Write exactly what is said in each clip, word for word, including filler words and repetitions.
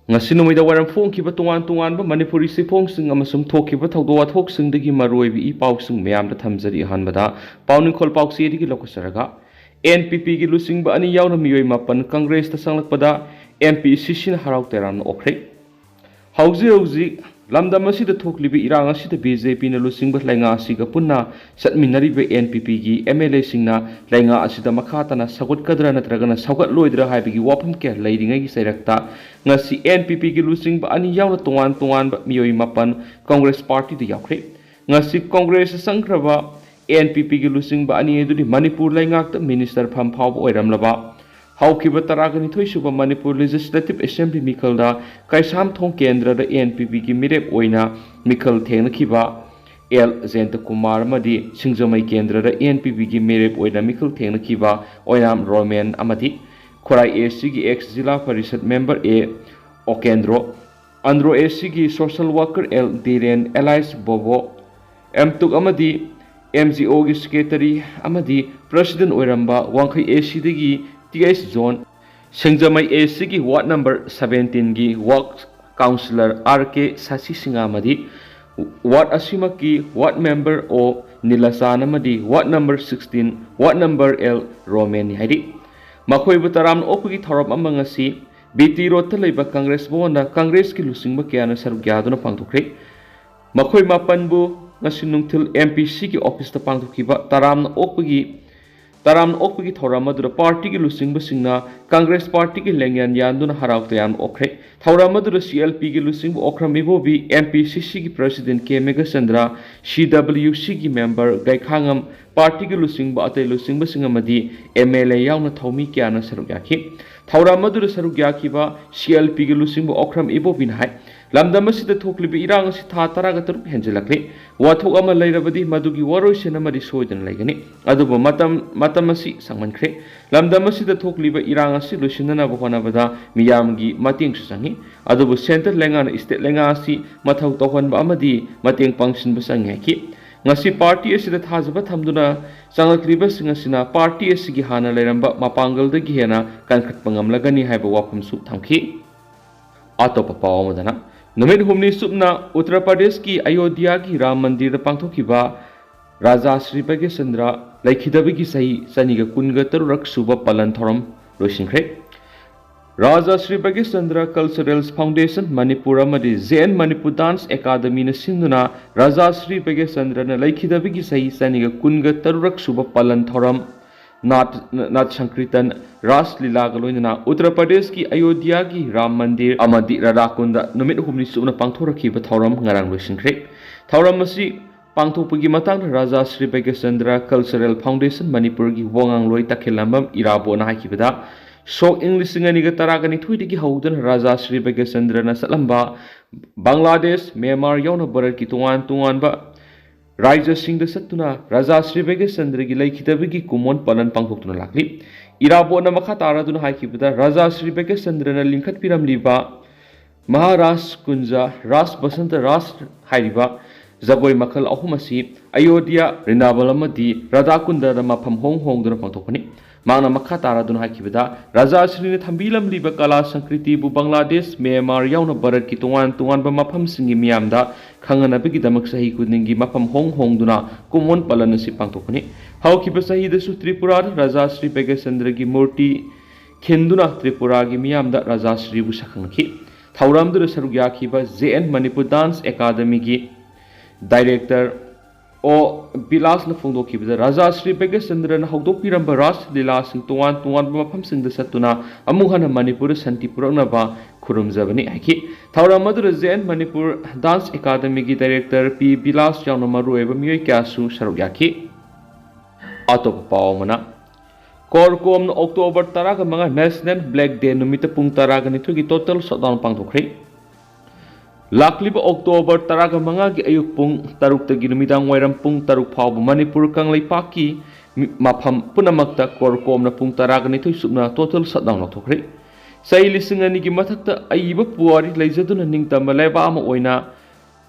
ꯉꯁꯤ ꯅꯨꯃꯤꯗꯥꯡ ꯋꯥꯏꯔꯝ ꯐꯣꯡꯈꯤꯕ ꯇꯣꯉꯥꯟ ꯇꯣꯉꯥꯟꯕ ꯃꯅꯤꯄꯨꯔꯤ ꯆꯦꯐꯣꯡꯁꯤꯡ ꯑꯃꯁꯨꯡ ꯊꯣꯛꯈꯤꯕ ꯊꯧꯗꯣꯛ ꯋꯥꯊꯣꯛꯁꯤꯡꯗꯒꯤ ꯃꯔꯨꯑꯣꯏꯕ ꯏ ꯄꯥꯎꯁꯤꯡ ꯃꯌꯥꯝꯗ ꯊꯝꯖꯔꯤ꯫ ꯑꯍꯥꯟꯕꯗ ꯄꯥꯎ ꯅꯤꯡꯈꯣꯜ ꯄꯥꯎꯆꯦꯗꯒꯤ ꯂꯧꯈꯠꯆꯔꯒ, ꯑꯦꯟ ꯄꯤ ꯄꯤꯒꯤ ꯂꯨꯆꯤꯡꯕ ꯑꯅꯤ ꯌꯥꯎꯅ ꯃꯤꯑꯣꯏ ꯃꯥꯄꯟ ꯀꯪꯒ꯭ꯔꯦꯁꯇ ꯆꯪꯂꯛꯄꯗ ꯑꯦꯝ ꯄꯤ ꯁꯤꯁꯤꯅ ꯍꯔꯥꯎ ꯇꯌꯥꯝꯅ ꯑꯣꯛꯈ꯭ꯔꯦ꯫ ꯍꯧꯖꯤꯛ ꯍꯧꯖꯤꯛ ꯂꯝꯗꯝ ꯑꯁꯤꯗ ꯊꯣꯛꯂꯤꯕ ꯏꯔꯥꯡ ꯑꯁꯤꯗ ꯕꯤ ꯖꯦ ꯄꯤꯅ ꯂꯨꯆꯤꯡꯕ ꯂꯩꯉꯥꯛ ꯑꯁꯤꯒ ꯄꯨꯟꯅ ꯆꯠꯃꯤꯟꯅꯔꯤꯕ ꯑꯦꯟ ꯄꯤ ꯄꯤꯒꯤ ꯑꯦꯝ ꯑꯦꯜ ꯑꯦꯁꯤꯡꯅ ꯂꯩꯉꯥꯛ ꯑꯁꯤꯗ ꯃꯈꯥ ꯇꯥꯅ ꯁꯧꯒꯠꯀꯗ꯭ꯔꯥ ꯅꯠꯇ꯭ꯔꯒꯅ ꯁꯧꯒꯠꯂꯣꯏꯗ꯭ꯔꯥ ꯍꯥꯏꯕꯒꯤ ꯋꯥꯐꯝ ꯀꯌꯥ ꯂꯩꯔꯤꯉꯩꯒꯤ ꯆꯩꯔꯛꯇ, ꯉꯁꯤ ꯑꯦꯟ ꯄꯤ ꯄꯤꯒꯤ ꯂꯨꯆꯤꯡꯕ ꯑꯅꯤ ꯌꯥꯎꯅ ꯇꯣꯉꯥꯟ ꯇꯣꯉꯥꯟꯕ ꯃꯤꯑꯣꯏ ꯃꯥꯄꯟ ꯀꯪꯒ꯭ꯔꯦꯁ ꯄꯥꯔꯇꯤꯗ ꯌꯥꯎꯈ꯭ꯔꯦ꯫ ꯉꯁꯤ ꯀꯪꯒ꯭ꯔꯦꯁꯇ ꯆꯪꯈ꯭ꯔꯕ ꯑꯦꯟ ꯄꯤ ꯄꯤꯒꯤ ꯂꯨꯆꯤꯡꯕ ꯑꯅꯤ ꯑꯗꯨꯗꯤ ꯃꯅꯤꯄꯨꯔ ꯂꯩꯉꯥꯛꯇ ꯃꯤꯅꯤꯁꯇꯔ ꯐꯝ ꯐꯥꯎꯕ ꯑꯣꯏꯔꯝꯂꯕ, ꯍꯧꯈꯤꯕ ꯇꯔꯥꯒ ꯅꯤꯊꯣꯏ ꯁꯨꯕ ꯃꯅꯤꯄꯨꯔ ꯂꯦꯖꯤꯁꯂꯦꯇꯤꯚ ꯑꯦꯁꯦꯝꯕ꯭ꯂꯤ ꯃꯤꯈꯜꯗ ꯀꯩꯁꯥꯝꯊꯣꯡ ꯀꯦꯟꯗ꯭ꯔꯗ ꯑꯦꯟ ꯄꯤ ꯄꯤꯒꯤ ꯃꯤꯔꯦꯞ ꯑꯣꯏꯅ ꯃꯤꯈꯜ ꯊꯦꯡꯅꯈꯤꯕ ꯑꯦꯜ ꯖꯌꯟꯇꯀꯨꯃꯥꯔ ꯑꯃꯗꯤ ꯁꯤꯡꯖꯃꯩ ꯀꯦꯟꯗ꯭ꯔꯗ ꯑꯦꯟ ꯄꯤ ꯄꯤꯒꯤ ꯃꯤꯔꯦꯞ ꯑꯣꯏꯅ ꯃꯤꯈꯜ ꯊꯦꯡꯅꯈꯤꯕ ꯑꯣꯏꯅꯥꯝ ꯔꯣꯃꯦꯟ ꯑꯃꯗꯤ ꯈꯨꯔꯥꯏ ꯑꯦ ꯁꯤꯒꯤ ex zila parishad member A Okendro, Andro A ꯁꯤꯒꯤ social worker L Diren, alias Bobo, M Tuk ꯑꯃꯗꯤ ꯑꯦꯝ ꯖꯤ ꯑꯣꯒꯤ ꯁꯦꯀ꯭ꯔꯦꯇꯔꯤ ꯑꯃꯗꯤ ꯄ꯭ꯔꯦꯁꯤꯗꯦꯟꯠ ꯑꯣꯏꯔꯝꯕ ꯋꯥꯡꯈꯩ ꯑꯦ ꯁꯤꯗꯒꯤ T H John, Singjamei A ꯁꯤꯒꯤ ꯋꯥꯔꯗ ꯅꯝꯕꯔ ꯁꯕꯦꯟꯇꯤꯟꯒꯤ ꯋꯥꯔꯗ ꯀꯥꯎꯟꯁꯤꯂꯔ ꯑꯥꯔ ꯀꯦ ꯁꯥꯁꯤ ꯁꯤꯡꯍ ꯑꯃꯗꯤ ꯋꯥꯔꯗ ꯑꯁꯤꯃꯛꯀꯤ ꯋꯥꯔꯗ ꯃꯦꯝꯕꯔ ꯑꯣ ꯅꯤꯂꯆꯥꯟ ꯑꯃꯗꯤ ward number sixteen ward number L ꯔꯣꯃꯦꯟꯅꯤ ꯍꯥꯏꯔꯤ꯫ ꯃꯈꯣꯏꯕꯨ ꯇꯔꯥꯝꯅ ꯑꯣꯛꯄꯒꯤ ꯊꯧꯔꯝ ꯑꯃ ꯉꯁꯤ ꯕꯤ ꯇꯤ ꯔꯣꯗꯇ ꯂꯩꯕ ꯀꯪꯒ꯭ꯔꯦꯁ ꯚꯋꯟꯗ ꯀꯪꯒ꯭ꯔꯦꯁꯀꯤ ꯂꯨꯆꯤꯡꯕ ꯀꯌꯥꯅ ꯁꯔꯨꯛ ꯌꯥꯗꯨꯅ ꯄꯥꯡꯊꯣꯛꯈ꯭ꯔꯦ꯫ ꯃꯈꯣꯏ ꯃꯥꯄꯟꯕꯨ ꯉꯁꯤ ꯅꯨꯡꯊꯤꯜ ꯑꯦꯝ ꯄꯤ ꯁꯤꯒꯤ ꯑꯣꯐꯤꯁꯇ ꯄꯥꯡꯊꯣꯛꯈꯤꯕ ꯇꯔꯥꯝꯅ ꯑꯣꯛꯄꯒꯤ, ꯇꯔꯥꯝꯅ ꯑꯣꯛꯄꯒꯤ ꯊꯧꯔꯝ ꯑꯗꯨꯗ ꯄꯥꯔꯇꯤꯒꯤ ꯂꯨꯆꯤꯡꯕꯁꯤꯡꯅ ꯀꯪꯒ꯭ꯔꯦꯁ ꯄꯥꯔꯇꯤꯒꯤ ꯂꯦꯡꯌꯥꯟ ꯌꯥꯟꯗꯨꯅ ꯍꯔꯥꯎ ꯇꯌꯥꯝꯅ ꯑꯣꯛꯈ꯭ꯔꯦ꯫ ꯊꯧꯔꯝ ꯑꯗꯨꯗ ꯁꯤ ꯑꯦꯜ ꯄꯤꯒꯤ ꯂꯨꯆꯤꯡꯕ ꯑꯣꯀ꯭ꯔꯝ ꯏꯕꯣꯕꯤ, ꯑꯦꯝ ꯄꯤ ꯁꯤ ꯁꯤꯒꯤ ꯄ꯭ꯔꯦꯁꯤꯗꯦꯟꯠ ꯀꯦ ꯃꯦꯘꯆꯟꯗ꯭ꯔ, ꯁꯤ ꯗꯕ꯭ꯂꯤꯌꯨ ꯁꯤꯒꯤ ꯃꯦꯝꯕꯔ ꯒꯩꯈꯥꯉꯝ, ꯄꯥꯔꯇꯤꯒꯤ ꯂꯨꯆꯤꯡꯕ ꯑꯇꯩ ꯂꯨꯆꯤꯡꯕꯁꯤꯡ ꯑꯃꯗꯤ ꯑꯦꯝ ꯑꯦꯜ ꯑꯦ ꯌꯥꯎꯅ ꯊꯧꯃꯤ ꯀꯌꯥꯅ ꯁꯔꯨꯛ ꯌꯥꯈꯤ꯫ ꯊꯧꯔꯝ ꯑꯗꯨꯗ ꯁꯔꯨꯛ ꯌꯥꯈꯤꯕ ꯁꯤ ꯑꯦꯜ ꯄꯤꯒꯤ ꯂꯨꯆꯤꯡꯕ ꯑꯣꯀ꯭ꯔꯝ ꯏꯕꯣꯕꯤꯅ ꯍꯥꯏ, ꯂꯝꯗꯝ ꯑꯁꯤꯗ ꯊꯣꯛꯂꯤꯕ ꯏꯔꯥꯡ ꯑꯁꯤ ꯊꯥ ꯇꯔꯥꯒ ꯇꯔꯨꯛ ꯍꯦꯟꯖꯤꯜꯂꯛꯂꯤ꯫ ꯋꯥꯊꯣꯛ ꯑꯃ ꯂꯩꯔꯕꯗꯤ ꯃꯗꯨꯒꯤ ꯋꯥꯔꯣꯏꯁꯤꯟ ꯑꯃꯗꯤ ꯁꯣꯏꯗꯅ ꯂꯩꯒꯅꯤ꯫ ꯑꯗꯨꯕꯨ ꯃꯇꯝ, ꯃꯇꯝ ꯑꯁꯤ ꯁꯥꯡꯃꯟꯈ꯭ꯔꯦ꯫ ꯂꯝꯗꯝ ꯑꯁꯤꯗ ꯊꯣꯛꯂꯤꯕ ꯏꯔꯥꯡ ꯑꯁꯤ ꯂꯣꯏꯁꯤꯟꯅꯅꯕ ꯍꯣꯠꯅꯕꯗ ꯃꯤꯌꯥꯝꯒꯤ ꯃꯇꯦꯡꯁꯨ ꯆꯪꯏ꯫ ꯑꯗꯨꯕꯨ ꯁꯦꯟꯇꯔ ꯂꯩꯉꯥꯛꯅ ꯁ꯭ꯇꯦꯠ ꯂꯩꯉꯥꯛ ꯑꯁꯤ ꯃꯊꯧ ꯇꯧꯍꯟꯕ ꯑꯃꯗꯤ ꯃꯇꯦꯡ ꯄꯥꯡꯁꯤꯟꯕ ꯆꯪꯏ ꯍꯥꯏꯈꯤ꯫ ꯉꯁꯤ ꯄꯥꯔꯇꯤ ꯑꯁꯤꯗ ꯊꯥꯖꯕ ꯊꯝꯗꯨꯅ ꯆꯪꯂꯛꯂꯤꯕꯁꯤꯡ ꯑꯁꯤꯅ ꯄꯥꯔꯇꯤ ꯑꯁꯤꯒꯤ ꯍꯥꯟꯅ ꯂꯩꯔꯝꯕ ꯃꯄꯥꯡꯒꯜꯗꯒꯤ ꯍꯦꯟꯅ ꯀꯟꯈꯠꯄ ꯉꯝꯂꯒꯅꯤ ꯍꯥꯏꯕ ꯋꯥꯐꯝꯁꯨ ꯊꯝꯈꯤ꯫ ꯑꯇꯣꯞꯄ ꯄꯥꯎ ꯑꯃꯗꯅ, ꯅꯨꯃꯤꯠ ꯍꯨꯝꯅꯤ ꯆꯨꯞꯅ ꯎꯠꯇꯔ ꯄ꯭ꯔꯗꯦꯁꯀꯤ ꯑꯌꯣꯙ꯭ꯌꯥꯒꯤ ꯔꯥꯝ ꯃꯟꯗꯤꯔꯗ ꯄꯥꯡꯊꯣꯛꯈꯤꯕ ꯔꯥꯖꯥ ꯁ꯭ꯔꯤ ꯚꯥꯒ꯭ꯌꯆꯟꯗ꯭ꯔ ꯂꯩꯈꯤꯗꯕꯒꯤ ꯆꯍꯤ ꯆꯅꯤꯒ ꯀꯨꯟꯒ ꯇꯔꯨꯛ ꯁꯨꯕ ꯄꯥꯂꯟ ꯊꯧꯔꯝ ꯂꯣꯏꯁꯤꯟꯈ꯭ꯔꯦ꯫ ꯔꯥꯖꯥ ꯁ꯭ꯔꯤ ꯚꯥꯒ꯭ꯌꯆꯟꯗ꯭ꯔ ꯀꯜꯆꯔꯦꯜ ꯐꯥꯎꯟꯗꯦꯁꯟ ꯃꯅꯤꯄꯨꯔ ꯑꯃꯗꯤ ꯖꯦ ꯑꯦꯟ ꯃꯅꯤꯄꯨꯔ ꯗꯥꯟꯁ ꯑꯦꯀꯥꯗꯃꯤꯅ ꯁꯤꯟꯗꯨꯅ ꯔꯥꯖꯥ ꯁ꯭ꯔꯤ ꯚꯥꯒ꯭ꯌꯆꯟꯗ꯭ꯔꯅ ꯂꯩꯈꯤꯗꯕꯒꯤ ꯆꯍꯤ ꯆꯅꯤꯒ ꯀꯨꯟꯒ ꯇꯔꯨꯛ ꯁꯨꯕ ꯄꯥꯂꯟ ꯊꯧꯔꯝ ꯅꯥꯠ, ꯅꯥꯠ ꯁꯪꯀ꯭ꯔꯤꯇꯟ, ꯔꯥꯁ ꯂꯤꯂꯥꯒ ꯂꯣꯏꯅꯅ ꯎꯠꯇꯔ ꯄ꯭ꯔꯗꯦꯁꯀꯤ ꯑꯌꯣꯙ꯭ꯌꯥꯒꯤ ꯔꯥꯝ ꯃꯟꯗꯤꯔ ꯑꯃꯗꯤ ꯔꯥꯙꯥꯀꯨꯟꯗ ꯅꯨꯃꯤꯠ ꯍꯨꯝꯅꯤ ꯆꯨꯞꯅ ꯄꯥꯡꯊꯣꯔꯛꯈꯤꯕ ꯊꯧꯔꯝ ꯉꯔꯥꯡ ꯂꯣꯏꯁꯤꯟꯈ꯭ꯔꯦ꯫ ꯊꯧꯔꯝ ꯑꯁꯤ ꯄꯥꯡꯊꯣꯛꯄꯒꯤ ꯃꯇꯥꯡꯗ ꯔꯥꯖꯥ ꯁ꯭ꯔꯤ ꯚꯥꯒ꯭ꯌꯆꯟꯗ꯭ꯔ ꯀꯜꯆꯔꯦꯜ ꯐꯥꯎꯟꯗꯦꯁꯟ ꯃꯅꯤꯄꯨꯔꯒꯤ ꯋꯥꯉꯥꯡꯂꯣꯏ ꯇꯈꯦꯜꯂꯝꯕꯝ ꯏꯔꯥꯕꯣꯠꯅ ꯍꯥꯏꯈꯤꯕꯗ, ꯁꯣꯛ ꯏꯪ ꯂꯤꯁꯤꯡ ꯑꯅꯤꯒ ꯇꯔꯥꯒ ꯅꯤꯊꯣꯏꯗꯒꯤ ꯍꯧꯗꯨꯅ ꯔꯥꯖꯥ ꯁ꯭ꯔꯤ ꯚꯥꯒ꯭ꯌꯆꯟꯗ꯭ꯔꯅ ꯆꯠꯂꯝꯕ ꯕꯪꯒ꯭ꯂꯥꯗꯦꯁ, ꯃ꯭ꯌꯥꯟꯃꯥꯔ ꯌꯥꯎꯅ ꯚꯥꯔꯠꯀꯤ ꯇꯣꯉꯥꯟ ꯇꯣꯉꯥꯟꯕ ꯔꯥꯖ꯭ꯌꯁꯤꯡꯗ ꯆꯠꯇꯨꯅ ꯔꯥꯖꯥ ꯁ꯭ꯔꯤ ꯚꯥꯒ꯭ꯌꯆꯟꯗ꯭ꯔꯒꯤ ꯂꯩꯈꯤꯗꯕꯒꯤ ꯀꯨꯝꯑꯣꯟ ꯄꯥꯂꯟ ꯄꯥꯡꯊꯣꯛꯇꯨꯅ ꯂꯥꯛꯂꯤ꯫ ꯏꯔꯥꯕꯣꯠꯅ ꯃꯈꯥ ꯇꯥꯔꯗꯨꯅ ꯍꯥꯏꯈꯤꯕꯗ, ꯔꯥꯖꯥ ꯁ꯭ꯔꯤ ꯚꯥꯒ꯭ꯌꯆꯟꯗ꯭ꯔꯅ ꯂꯤꯡꯈꯠꯄꯤꯔꯝꯂꯤꯕ ꯃꯍꯥꯔꯥꯖ ꯀꯨꯟꯖ, ꯔꯥꯖ ꯕꯁꯟꯇ ꯔꯥꯖ ꯍꯥꯏꯔꯤꯕ ꯖꯒꯣꯏ ꯃꯈꯜ ꯑꯍꯨꯝ ꯑꯁꯤ ꯑꯌꯣꯙ꯭ꯌꯥ, ꯔꯤꯅꯥꯕꯜ ꯑꯃꯗꯤ ꯔꯥꯙꯥꯀꯨꯟꯗꯗ ꯃꯐꯝ ꯍꯣꯡ ꯍꯣꯡꯗꯨꯅ ꯄꯥꯡꯊꯣꯛꯄꯅꯤ꯫ ꯃꯍꯥꯛꯅ ꯃꯈꯥ ꯇꯥꯔꯗꯨꯅ ꯍꯥꯏꯈꯤꯕꯗ, ꯔꯥꯖꯥ ꯁ꯭ꯔꯤꯅ ꯊꯝꯕꯤꯂꯝꯂꯤꯕ ꯀꯂꯥ ꯁꯪꯀ꯭ꯔꯤꯇꯤꯕꯨ ꯕꯪꯒ꯭ꯂꯥꯗꯦꯁ, ꯃ꯭ꯌꯥꯟꯃꯥꯔ ꯌꯥꯎꯅ ꯚꯥꯔꯠꯀꯤ ꯇꯣꯉꯥꯟ ꯇꯣꯉꯥꯟꯕ ꯃꯐꯝꯁꯤꯡꯒꯤ ꯃꯤꯌꯥꯝꯗ ꯈꯪꯍꯟꯅꯕꯒꯤꯗꯃꯛ ꯆꯍꯤ ꯈꯨꯗꯤꯡꯒꯤ ꯃꯐꯝ ꯍꯣꯡ ꯍꯣꯡꯗꯨꯅ ꯀꯨꯝꯑꯣꯟ ꯄꯥꯂꯟ ꯑꯁꯤ ꯄꯥꯡꯊꯣꯛꯄꯅꯤ꯫ ꯍꯧꯈꯤꯕ ꯆꯍꯤꯗꯁꯨ ꯇ꯭ꯔꯤꯄꯨꯔꯥꯗ ꯔꯥꯖꯥ ꯁ꯭ꯔꯤ ꯚꯥꯒ꯭ꯌꯆꯟꯗ꯭ꯔꯒꯤ ꯃꯨꯔꯇꯤ ꯈꯤꯟꯗꯨꯅ ꯇ꯭ꯔꯤꯄꯨꯔꯥꯒꯤ ꯃꯤꯌꯥꯝꯗ ꯔꯥꯖꯥ ꯁ꯭ꯔꯤꯕꯨ ꯁꯛꯈꯪꯅꯈꯤ꯫ ꯊꯧꯔꯝꯗꯨꯗ ꯁꯔꯨꯛ ꯌꯥꯈꯤꯕ ꯖꯦ ꯑꯦꯟ ꯃꯅꯤꯄꯨꯔ ꯗꯥꯟꯁ ꯑꯦꯀꯥꯗꯃꯤꯒꯤ ꯗꯥꯏꯔꯦꯛꯇꯔ ꯑꯣ ꯕꯤꯂꯥꯁꯅ ꯐꯣꯡꯗꯣꯛꯈꯤꯕꯗ, ꯔꯥꯖꯥ ꯁ꯭ꯔꯤ ꯚꯥꯒ꯭ꯌꯆꯟꯗ꯭ꯔꯅ ꯍꯧꯗꯣꯛꯄꯤꯔꯝꯕ ꯔꯥꯁ ꯂꯤꯂꯥꯁꯤꯡ ꯇꯣꯉꯥꯟ ꯇꯣꯉꯥꯟꯕ ꯃꯐꯝꯁꯤꯡꯗ ꯆꯠꯇꯨꯅ ꯑꯃꯨꯛ ꯍꯟꯅ ꯃꯅꯤꯄꯨꯔꯗ ꯁꯥꯟꯇꯤ ꯄꯨꯔꯛꯅꯕ ꯈꯨꯔꯨꯝꯖꯕꯅꯤ ꯍꯥꯏꯈꯤ꯫ ꯊꯧꯔꯝ ꯑꯗꯨꯗ ꯖꯦ ꯑꯦꯟ ꯃꯅꯤꯄꯨꯔ ꯗꯥꯟꯁ ꯑꯦꯀꯥꯗꯃꯤꯒꯤ ꯗꯥꯏꯔꯦꯛꯇꯔ ꯄꯤ ꯕꯤꯂꯥꯁ ꯌꯥꯎꯅ ꯃꯔꯨꯑꯣꯏꯕ ꯃꯤꯑꯣꯏ ꯀꯌꯥꯁꯨ ꯁꯔꯨꯛ ꯌꯥꯈꯤ꯫ ꯑꯇꯣꯞꯄ ꯄꯥꯎ ꯑꯃꯅ, ꯀꯣꯔꯀꯣꯝꯅ ꯑꯣꯛꯇꯣꯕꯔ ꯇꯔꯥꯒ ꯃꯉꯥ National Black Day ꯅꯨꯃꯤꯠꯇ ꯄꯨꯡ ꯇꯔꯥꯒ ꯅꯤꯊꯣꯏꯒꯤ total shutdown ꯄꯥꯡꯊꯣꯛꯈ꯭ꯔꯦ꯫ ꯂꯥꯛꯂꯤꯕ ꯑꯣꯛꯇꯣꯕꯔ ꯇꯔꯥꯒ ꯃꯉꯥꯒꯤ ꯑꯌꯨꯛ ꯄꯨꯡ ꯇꯔꯨꯛꯇꯒꯤ ꯅꯨꯃꯤꯗꯥꯡ ꯋꯥꯏꯔꯝ ꯄꯨꯡ ꯇꯔꯨꯛ ꯐꯥꯎꯕ ꯃꯅꯤꯄꯨꯔ ꯀꯪꯂꯩꯄꯥꯛꯀꯤ ꯃꯤ-, ꯃꯐꯝ ꯄꯨꯝꯅꯃꯛꯇ ꯀꯣꯔꯀꯣꯝꯅ ꯄꯨꯡ ꯇꯔꯥꯒ ꯅꯤꯊꯣꯏ ꯆꯨꯞꯅ total shutdown ꯂꯧꯊꯣꯛꯈ꯭ꯔꯦ꯫ ꯆꯍꯤ ꯂꯤꯁꯤꯡ ꯑꯅꯤꯒꯤ ꯃꯊꯛꯇ ꯑꯏꯕ ꯄꯨꯋꯥꯔꯤ ꯂꯩꯖꯗꯨꯅ ꯅꯤꯡꯇꯝꯕ ꯂꯩꯕꯥꯛ ꯑꯃ ꯑꯣꯏꯅ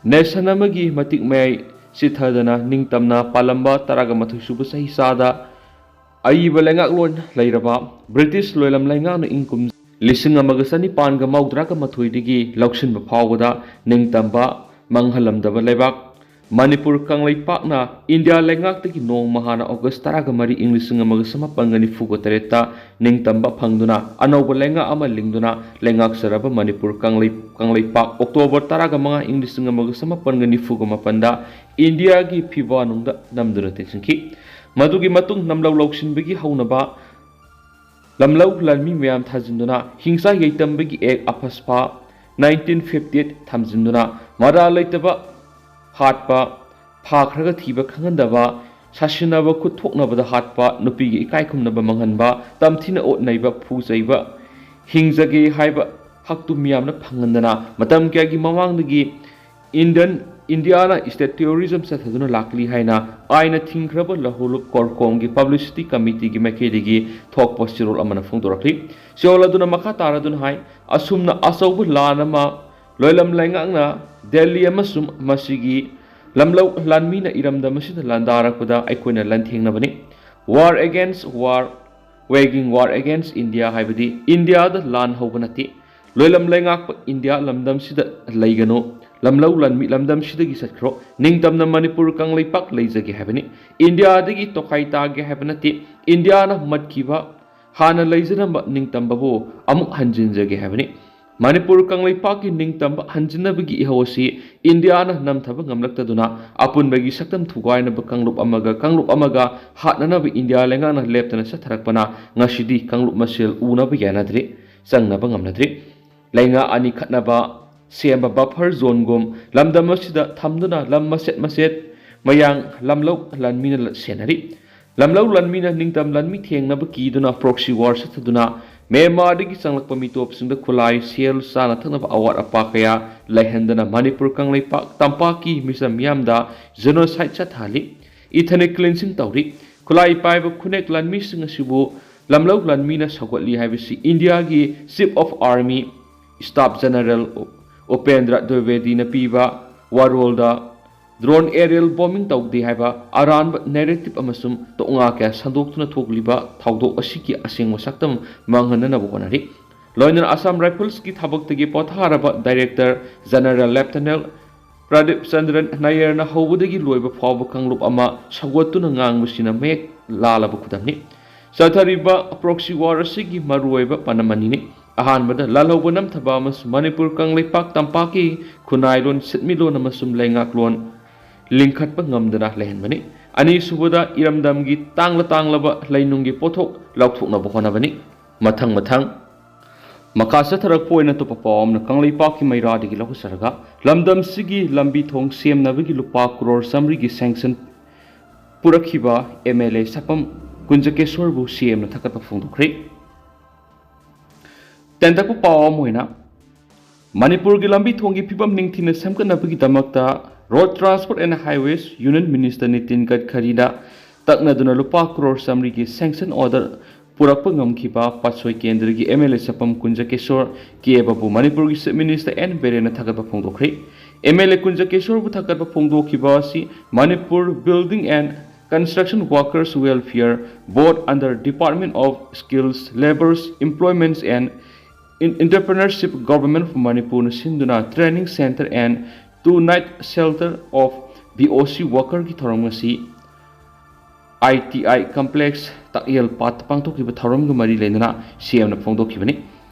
nation ꯑꯃꯒꯤ ꯃꯇꯤꯛ ꯃꯌꯥꯏ ꯆꯤꯊꯗꯅ ꯅꯤꯡꯇꯝꯅ ꯄꯥꯜꯂꯝꯕ ꯇꯔꯥꯒ ꯃꯥꯊꯣꯏ ꯁꯨꯕ ꯆꯍꯤ ꯆꯥꯗ ꯑꯏꯕ ꯂꯩꯉꯥꯛꯂꯣꯟ ꯂꯩꯔꯕ ꯕ꯭ꯔꯤꯇꯤꯁ ꯂꯣꯏꯂꯝ ꯂꯩꯉꯥꯛꯅ ꯏꯪ ꯀꯨꯝ ꯂꯤꯁꯤꯡ ꯑꯃꯒ ꯆꯅꯤꯄꯥꯟꯒ ꯃꯧꯗ꯭ꯔꯥꯒ ꯃꯥꯊꯣꯏꯗꯒꯤ ꯂꯧꯁꯤꯟꯕ ꯐꯥꯎꯕꯗ ꯅꯤꯡꯇꯝꯕ ꯃꯥꯡꯍꯜꯂꯝꯗꯕ ꯂꯩꯕꯥꯛ ꯃꯅꯤꯄꯨꯔ ꯀꯪꯂꯩꯄꯥꯛꯅ ꯏꯟꯗꯤꯌꯥ ꯂꯩꯉꯥꯛꯇꯒꯤ ꯅꯣꯡꯃ ꯍꯥꯟꯅ ꯑꯣꯒꯁ ꯇꯔꯥꯒ ꯃꯔꯤ ꯏꯪ ꯂꯤꯁꯤꯡ ꯑꯃꯒ ꯆꯃꯥꯄꯟꯒ ꯅꯤꯐꯨꯒ ꯇꯔꯦꯠꯇ ꯅꯤꯡꯇꯝꯕ ꯐꯪꯗꯨꯅ ꯑꯅꯧꯕ ꯂꯩꯉꯥꯛ ꯑꯃ ꯂꯤꯡꯗꯨꯅ ꯂꯩꯉꯥꯛꯆꯔꯕ ꯃꯅꯤꯄꯨꯔ ꯀꯪꯂꯩ-, ꯀꯪꯂꯩꯄꯥꯛ ꯑꯣꯛꯇꯣꯕꯔ ꯇꯔꯥꯒ ꯃꯉꯥ ꯏꯪ ꯂꯤꯁꯤꯡ ꯑꯃꯒ ꯆꯃꯥꯄꯟꯒ ꯅꯤꯐꯨꯒ ꯃꯥꯄꯟꯗ ꯏꯟꯗꯤꯌꯥꯒꯤ ꯐꯤꯕꯥꯅꯨꯡꯗ ꯅꯝꯗꯨꯅ ꯇꯦꯡꯁꯤꯟꯈꯤ꯫ ꯃꯗꯨꯒꯤ ꯃꯇꯨꯡ ꯂꯝꯂꯧ ꯂꯧꯁꯤꯟꯕꯒꯤ ꯍꯧꯅꯕ ꯂꯝꯂꯧ ꯂꯥꯟꯃꯤ ꯃꯌꯥꯝ ꯊꯥꯖꯤꯟꯗꯨꯅ ꯍꯤꯡꯁꯥ ꯌꯩꯇꯝꯕꯒꯤ ꯑꯦꯛ ꯑꯐꯁꯄꯥ ꯅꯥꯏꯟꯇꯤꯟ ꯐꯤꯐꯇꯤ ꯑꯩꯠ ꯊꯝꯖꯤꯟꯗꯨꯅ ꯃꯔꯥꯜ ꯂꯩꯇꯕ ꯍꯥꯠꯄ, ꯐꯥꯈ꯭ꯔꯒ ꯊꯤꯕ ꯈꯪꯍꯟꯗꯕ, ꯁꯥꯁꯤꯟꯅꯕ ꯈꯨꯠ ꯊꯣꯛꯅꯕꯗ ꯍꯥꯠꯄ, ꯅꯨꯄꯤꯒꯤ ꯏꯀꯥꯏ ꯈꯨꯝꯅꯕ ꯃꯥꯡꯍꯟꯕ, ꯇꯝꯊꯤꯅ ꯑꯣꯠ ꯅꯩꯕ, ꯐꯨ ꯆꯩꯕ, ꯍꯤꯡꯖꯒꯦ ꯍꯥꯏꯕ ꯍꯛꯇꯨ ꯃꯤꯌꯥꯝꯅ ꯐꯪꯍꯟꯗꯅ ꯃꯇꯝ ꯀꯌꯥꯒꯤ ꯃꯃꯥꯡꯗꯒꯤ ꯏꯟꯗꯤꯌꯟ, ꯏꯟꯗꯤꯌꯥꯅ ꯁ꯭ꯇꯦꯠ ꯇꯦꯔꯣꯔꯤꯖꯝ ꯆꯠꯊꯗꯨꯅ ꯂꯥꯛꯂꯤ ꯍꯥꯏꯅ ꯑꯥꯏꯟꯅ ꯊꯤꯡꯈ꯭ꯔꯕ ꯂꯍꯧꯂꯨꯞ ꯀꯣꯔꯀꯣꯝꯒꯤ ꯄꯕ꯭ꯂꯤꯁꯤꯇꯤ ꯀꯃꯤꯇꯤꯒꯤ ꯃꯥꯏꯀꯩꯗꯒꯤ ꯊꯣꯛꯄ ꯆꯦꯔꯣꯜ ꯑꯃꯅ ꯐꯣꯡꯗꯣꯔꯛꯂꯤ꯫ ꯆꯦꯔꯣꯜ ꯑꯗꯨꯅ ꯃꯈꯥ ꯇꯥꯔꯗꯨꯅ ꯍꯥꯏ, ꯑꯁꯨꯝꯅ ꯑꯆꯧꯕ ꯂꯥꯟ ꯑꯃ ꯂꯣꯏꯂꯝ ꯂꯩꯉꯥꯛꯅ ꯗꯦꯜꯂꯤ ꯑꯃꯁꯨꯡ ꯃꯁꯤꯒꯤ ꯂꯝꯂꯧ ꯂꯥꯟꯃꯤꯅ ꯏꯔꯝꯗꯝ ꯑꯁꯤꯗ ꯂꯥꯟꯗꯥꯔꯛꯄꯗ ꯑꯩꯈꯣꯏꯅ ꯂꯥꯟꯊꯦꯡꯅꯕꯅꯤ꯫ War against war, waging war against India ꯍꯥꯏꯕꯗꯤ ꯏꯟꯗꯤꯌꯥꯗ ꯂꯥꯟ ꯍꯧꯕ ꯅꯠꯇꯦ꯫ ꯂꯣꯏꯂꯝ ꯂꯩꯉꯥꯛꯄ ꯏꯟꯗꯤꯌꯥ ꯂꯝꯗꯝꯁꯤꯗ ꯂꯩꯒꯅꯨ꯫ ꯂꯝꯂꯧ ꯂꯥꯟꯃꯤ ꯂꯝꯗꯝꯁꯤꯗꯒꯤ ꯆꯠꯈ꯭ꯔꯣ꯫ ꯅꯤꯡꯇꯝꯅ ꯃꯅꯤꯄꯨꯔ ꯀꯪꯂꯩꯄꯥꯛ ꯂꯩꯖꯒꯦ ꯍꯥꯏꯕꯅꯤ꯫ ꯏꯟꯗꯤꯌꯥꯗꯒꯤ ꯇꯣꯈꯥꯏ ꯇꯥꯒꯦ ꯍꯥꯏꯕ ꯅꯠꯇꯦ꯫ ꯏꯟꯗꯤꯌꯥꯅ ꯃꯠꯈꯤꯕ ꯍꯥꯟꯅ ꯂꯩꯖꯔꯝꯕ ꯅꯤꯡꯇꯝꯕꯕꯨ ꯑꯃꯨꯛ ꯍꯟꯖꯤꯟꯖꯒꯦ ꯍꯥꯏꯕꯅꯤ꯫ ꯃꯅꯤꯄꯨꯔ ꯀꯪꯂꯩꯄꯥꯛꯀꯤ ꯅꯤꯡꯇꯝꯕ ꯍꯟꯖꯤꯟꯅꯕꯒꯤ ꯏꯍꯧ ꯑꯁꯤ ꯏꯟꯗꯤꯌꯥꯅ ꯅꯝꯊꯕ ꯉꯝꯂꯛꯇꯗꯨꯅ ꯑꯄꯨꯟꯕꯒꯤ ꯁꯛꯇꯝ ꯊꯨꯒꯥꯏꯅꯕ ꯀꯥꯡꯂꯨꯞ ꯑꯃꯒ ꯀꯥꯡꯂꯨꯞ ꯑꯃꯒ ꯍꯥꯠꯅꯅꯕ ꯏꯟꯗꯤꯌꯥ ꯂꯩꯉꯥꯛꯅ ꯂꯦꯞꯇꯅ ꯆꯠꯊꯔꯛꯄꯅ ꯉꯁꯤꯗꯤ ꯀꯥꯡꯂꯨꯞ ꯃꯁꯦꯜ ꯎꯅꯕ ꯌꯥꯅꯗ꯭ꯔꯦ, ꯆꯪꯅꯕ ꯉꯝꯅꯗ꯭ꯔꯦ꯫ ꯂꯩꯉꯥꯛ ꯑꯅꯤ ꯈꯠꯅꯕ, ꯁꯦꯝꯕ ꯕꯐꯔ ꯖꯣꯟꯒꯨꯝ ꯂꯝꯗꯝ ꯑꯁꯤꯗ ꯊꯝꯗꯨꯅ ꯂꯝ ꯃꯆꯦꯠ ꯃꯆꯦꯠ ꯃꯌꯥꯡ ꯂꯝꯂꯧ ꯂꯥꯟꯃꯤꯅ ꯁꯦꯟꯅꯔꯤ꯫ ꯂꯝꯂꯧ ꯂꯥꯟꯃꯤꯅ ꯅꯤꯡꯇꯝ ꯂꯥꯟꯃꯤ ꯊꯦꯡꯅꯕ ꯀꯤꯗꯨꯅ ꯄ꯭ꯔꯣꯛꯁꯤ ꯋꯥꯔ ꯆꯠꯊꯗꯨꯅ ꯃ꯭ꯌꯥꯟꯃꯥꯔꯗꯒꯤ ꯆꯪꯂꯛꯄ ꯃꯤꯇꯣꯞꯁꯤꯡꯗ ꯈꯨꯠꯂꯥꯏ, ꯁꯦꯜ, ꯆꯥꯅ ꯊꯛꯅꯕ ꯑꯋꯥꯠ ꯑꯄꯥ ꯀꯌꯥ ꯂꯩꯍꯟꯗꯅ ꯃꯅꯤꯄꯨꯔ ꯀꯪꯂꯩꯄꯥꯛ ꯇꯝꯄꯥꯛꯀꯤ ꯃꯤꯆꯝ ꯃꯤꯌꯥꯝꯗ ꯖꯦꯅꯣꯁꯥꯏꯠ ꯆꯠꯊꯍꯜꯂꯤ꯫ Ethnic cleansing ꯇꯧꯔꯤ꯫ ꯈꯨꯠꯂꯥꯏ ꯄꯥꯏꯕ ꯈꯨꯅꯦꯛ ꯂꯥꯟꯃꯤꯁꯤꯡ ꯑꯁꯤꯕꯨ ꯂꯝꯂꯧ ꯂꯥꯟꯃꯤꯅ ꯁꯧꯒꯠꯂꯤ ꯍꯥꯏꯕꯁꯤ ꯏꯟꯗꯤꯌꯥꯒꯤ Chief of Army Staff General Upendra ꯗ꯭ꯋꯤꯕꯦꯗꯤꯅ ꯄꯤꯕ ꯋꯥꯔꯣꯜꯗ drone aerial bombing ꯇꯧꯗꯦ ꯍꯥꯏꯕ ꯑꯔꯥꯟꯕ narrative ꯑꯃꯁꯨꯡ ꯇꯣꯛꯉꯥ ꯀꯌꯥ ꯁꯟꯗꯣꯛꯇꯨꯅ ꯊꯣꯛꯂꯤꯕ ꯊꯧꯗꯣꯛ ꯑꯁꯤꯒꯤ ꯑꯁꯦꯡꯕ ꯁꯛꯇꯝ ꯃꯥꯡꯍꯟꯅꯅꯕ ꯍꯣꯠꯅꯔꯤ꯫ ꯂꯣꯏꯅꯅ ꯑꯁꯥꯝ ꯔꯥꯏꯐꯜꯁꯀꯤ ꯊꯕꯛꯇꯒꯤ ꯄꯣꯊꯥꯔꯕ ꯗꯥꯏꯔꯦꯛꯇꯔ ꯖꯦꯅꯔꯦꯜ ꯂꯦꯐꯇꯅꯦꯟ ꯄ꯭ꯔꯗꯤꯞ ꯆꯟꯗ꯭ꯔꯟ ꯅꯥꯌꯔꯅ ꯍꯧꯕꯗꯒꯤ ꯂꯣꯏꯕ ꯐꯥꯎꯕ ꯀꯥꯡꯂꯨꯞ ꯑꯃ ꯁꯧꯒꯠꯇꯨꯅ ꯉꯥꯡꯕꯁꯤꯅ ꯃꯌꯦꯛ ꯂꯥꯜꯂꯕ ꯈꯨꯗꯝꯅꯤ꯫ ꯆꯠꯊꯔꯤꯕ ꯄ꯭ꯔꯣꯛꯁꯤ ꯋꯥꯔ ꯑꯁꯤꯒꯤ ꯃꯔꯨꯑꯣꯏꯕ ꯄꯥꯟꯗꯝ ꯑꯅꯤꯅꯤ꯫ ꯑꯍꯥꯟꯕꯗ, ꯂꯥꯜꯍꯧꯕ ꯅꯝꯊꯕ ꯑꯃꯁꯨꯡ ꯃꯅꯤꯄꯨꯔ ꯀꯪꯂꯩꯄꯥꯛ ꯇꯝꯄꯥꯛꯀꯤ ꯈꯨꯟꯅꯥꯏꯂꯣꯟ, ꯁꯤꯟꯃꯤꯠꯂꯣꯟ ꯑꯃꯁꯨꯡ ꯂꯩꯉꯥꯛꯂꯣꯟ ꯂꯤꯡꯈꯠꯄ ꯉꯝꯗꯅ ꯂꯩꯍꯟꯕꯅꯤ꯫ ꯑꯅꯤꯁꯨꯕꯗ, ꯏꯔꯝꯗꯝꯒꯤ ꯇꯥꯡꯂ ꯇꯥꯡꯂꯕ ꯂꯩꯅꯨꯡꯒꯤ ꯄꯣꯠꯊꯣꯛ ꯂꯧꯊꯣꯛꯅꯕ ꯍꯣꯠꯅꯕꯅꯤ꯫ ꯃꯊꯪ ꯃꯊꯪ ꯃꯈꯥ ꯆꯠꯊꯔꯛꯄ ꯑꯣꯏꯅ ꯑꯇꯣꯞꯄ ꯄꯥꯎ ꯑꯃꯅ ꯀꯪꯂꯩꯄꯥꯛꯀꯤ ꯃꯩꯔꯥꯗꯒꯤ ꯂꯧꯈꯠꯆꯔꯒ, ꯂꯝꯗꯝꯁꯤꯒꯤ ꯂꯝꯕꯤ ꯊꯣꯡ ꯁꯦꯝꯅꯕꯒꯤ ꯂꯨꯄꯥ ꯀ꯭ꯔꯣꯔ ꯆꯥꯃꯔꯤꯒꯤ ꯁꯦꯡꯁꯟ ꯄꯨꯔꯛꯈꯤꯕ ꯑꯦꯝ ꯑꯦꯜ ꯑꯦ ꯁꯥꯄꯝ ꯀꯨꯟꯖꯀꯦꯁꯣꯔꯕꯨ ꯁꯤ ꯑꯦꯝꯅ ꯊꯥꯒꯠꯄ ꯐꯣꯡꯗꯣꯛꯈ꯭ꯔꯦ꯫ ꯇꯦꯟꯇꯛꯄ ꯄꯥꯎ ꯑꯃ ꯑꯣꯏꯅ, ꯃꯅꯤꯄꯨꯔꯒꯤ ꯂꯝꯕꯤ ꯊꯣꯡꯒꯤ ꯐꯤꯕꯝ ꯅꯤꯡꯊꯤꯅ ꯁꯦꯝꯒꯠꯅꯕꯒꯤꯗꯃꯛꯇ Road Transport and Highways Union Minister Nitin ꯒꯗꯀꯔꯤꯗ ꯇꯛꯅꯗꯨꯅ ꯂꯨꯄꯥ ꯀ꯭ꯔꯣꯔ ꯆꯥꯃꯔꯤꯒꯤ ꯁꯦꯡꯁꯟ ꯑꯣꯔꯗꯔ ꯄꯨꯔꯛꯄ ꯉꯝꯈꯤꯕ ꯄꯥꯠꯁꯣꯏ ꯀꯦꯟꯗ꯭ꯔꯒꯤ ꯑꯦꯝ ꯑꯦꯜ ꯑꯦ ꯁꯥꯄꯝ ꯀꯨꯟꯖꯀꯦꯁꯣꯔ ꯀꯦꯕꯕꯨ ꯃꯅꯤꯄꯨꯔꯒꯤ ꯆꯤꯐ ꯃꯤꯅꯤꯁꯇꯔ ꯑꯦꯟ ꯕꯤꯔꯦꯟꯅ ꯊꯥꯒꯠꯄ ꯐꯣꯡꯗꯣꯛꯈ꯭ꯔꯦ꯫ ꯑꯦꯝ ꯑꯦꯜ ꯑꯦ ꯀꯨꯟꯖꯀꯦꯁꯣꯔꯕꯨ ꯊꯥꯒꯠꯄ ꯐꯣꯡꯗꯣꯛꯈꯤꯕ ꯑꯁꯤ Manipur Building and Construction Workers Welfare Board under Department of Skills, Labours, Employments and Entrepreneurship, Government of Manipurꯅ ꯁꯤꯟꯗꯨꯅ Training Centre and Two Night Shelter of B O C Workerꯒꯤ ꯊꯧꯔꯝ ꯉꯁꯤ ꯑꯥꯏ T ꯑꯥꯏ Complex ꯇꯥꯛꯌꯦꯜ ꯄꯥꯠꯇ ꯄꯥꯡꯊꯣꯛꯈꯤꯕ ꯊꯧꯔꯝꯒ ꯃꯔꯤ ꯂꯩꯅꯅ ꯁꯤ ꯑꯦꯝꯅ ꯐꯣꯡꯗꯣꯛꯈꯤꯕꯅꯤ꯫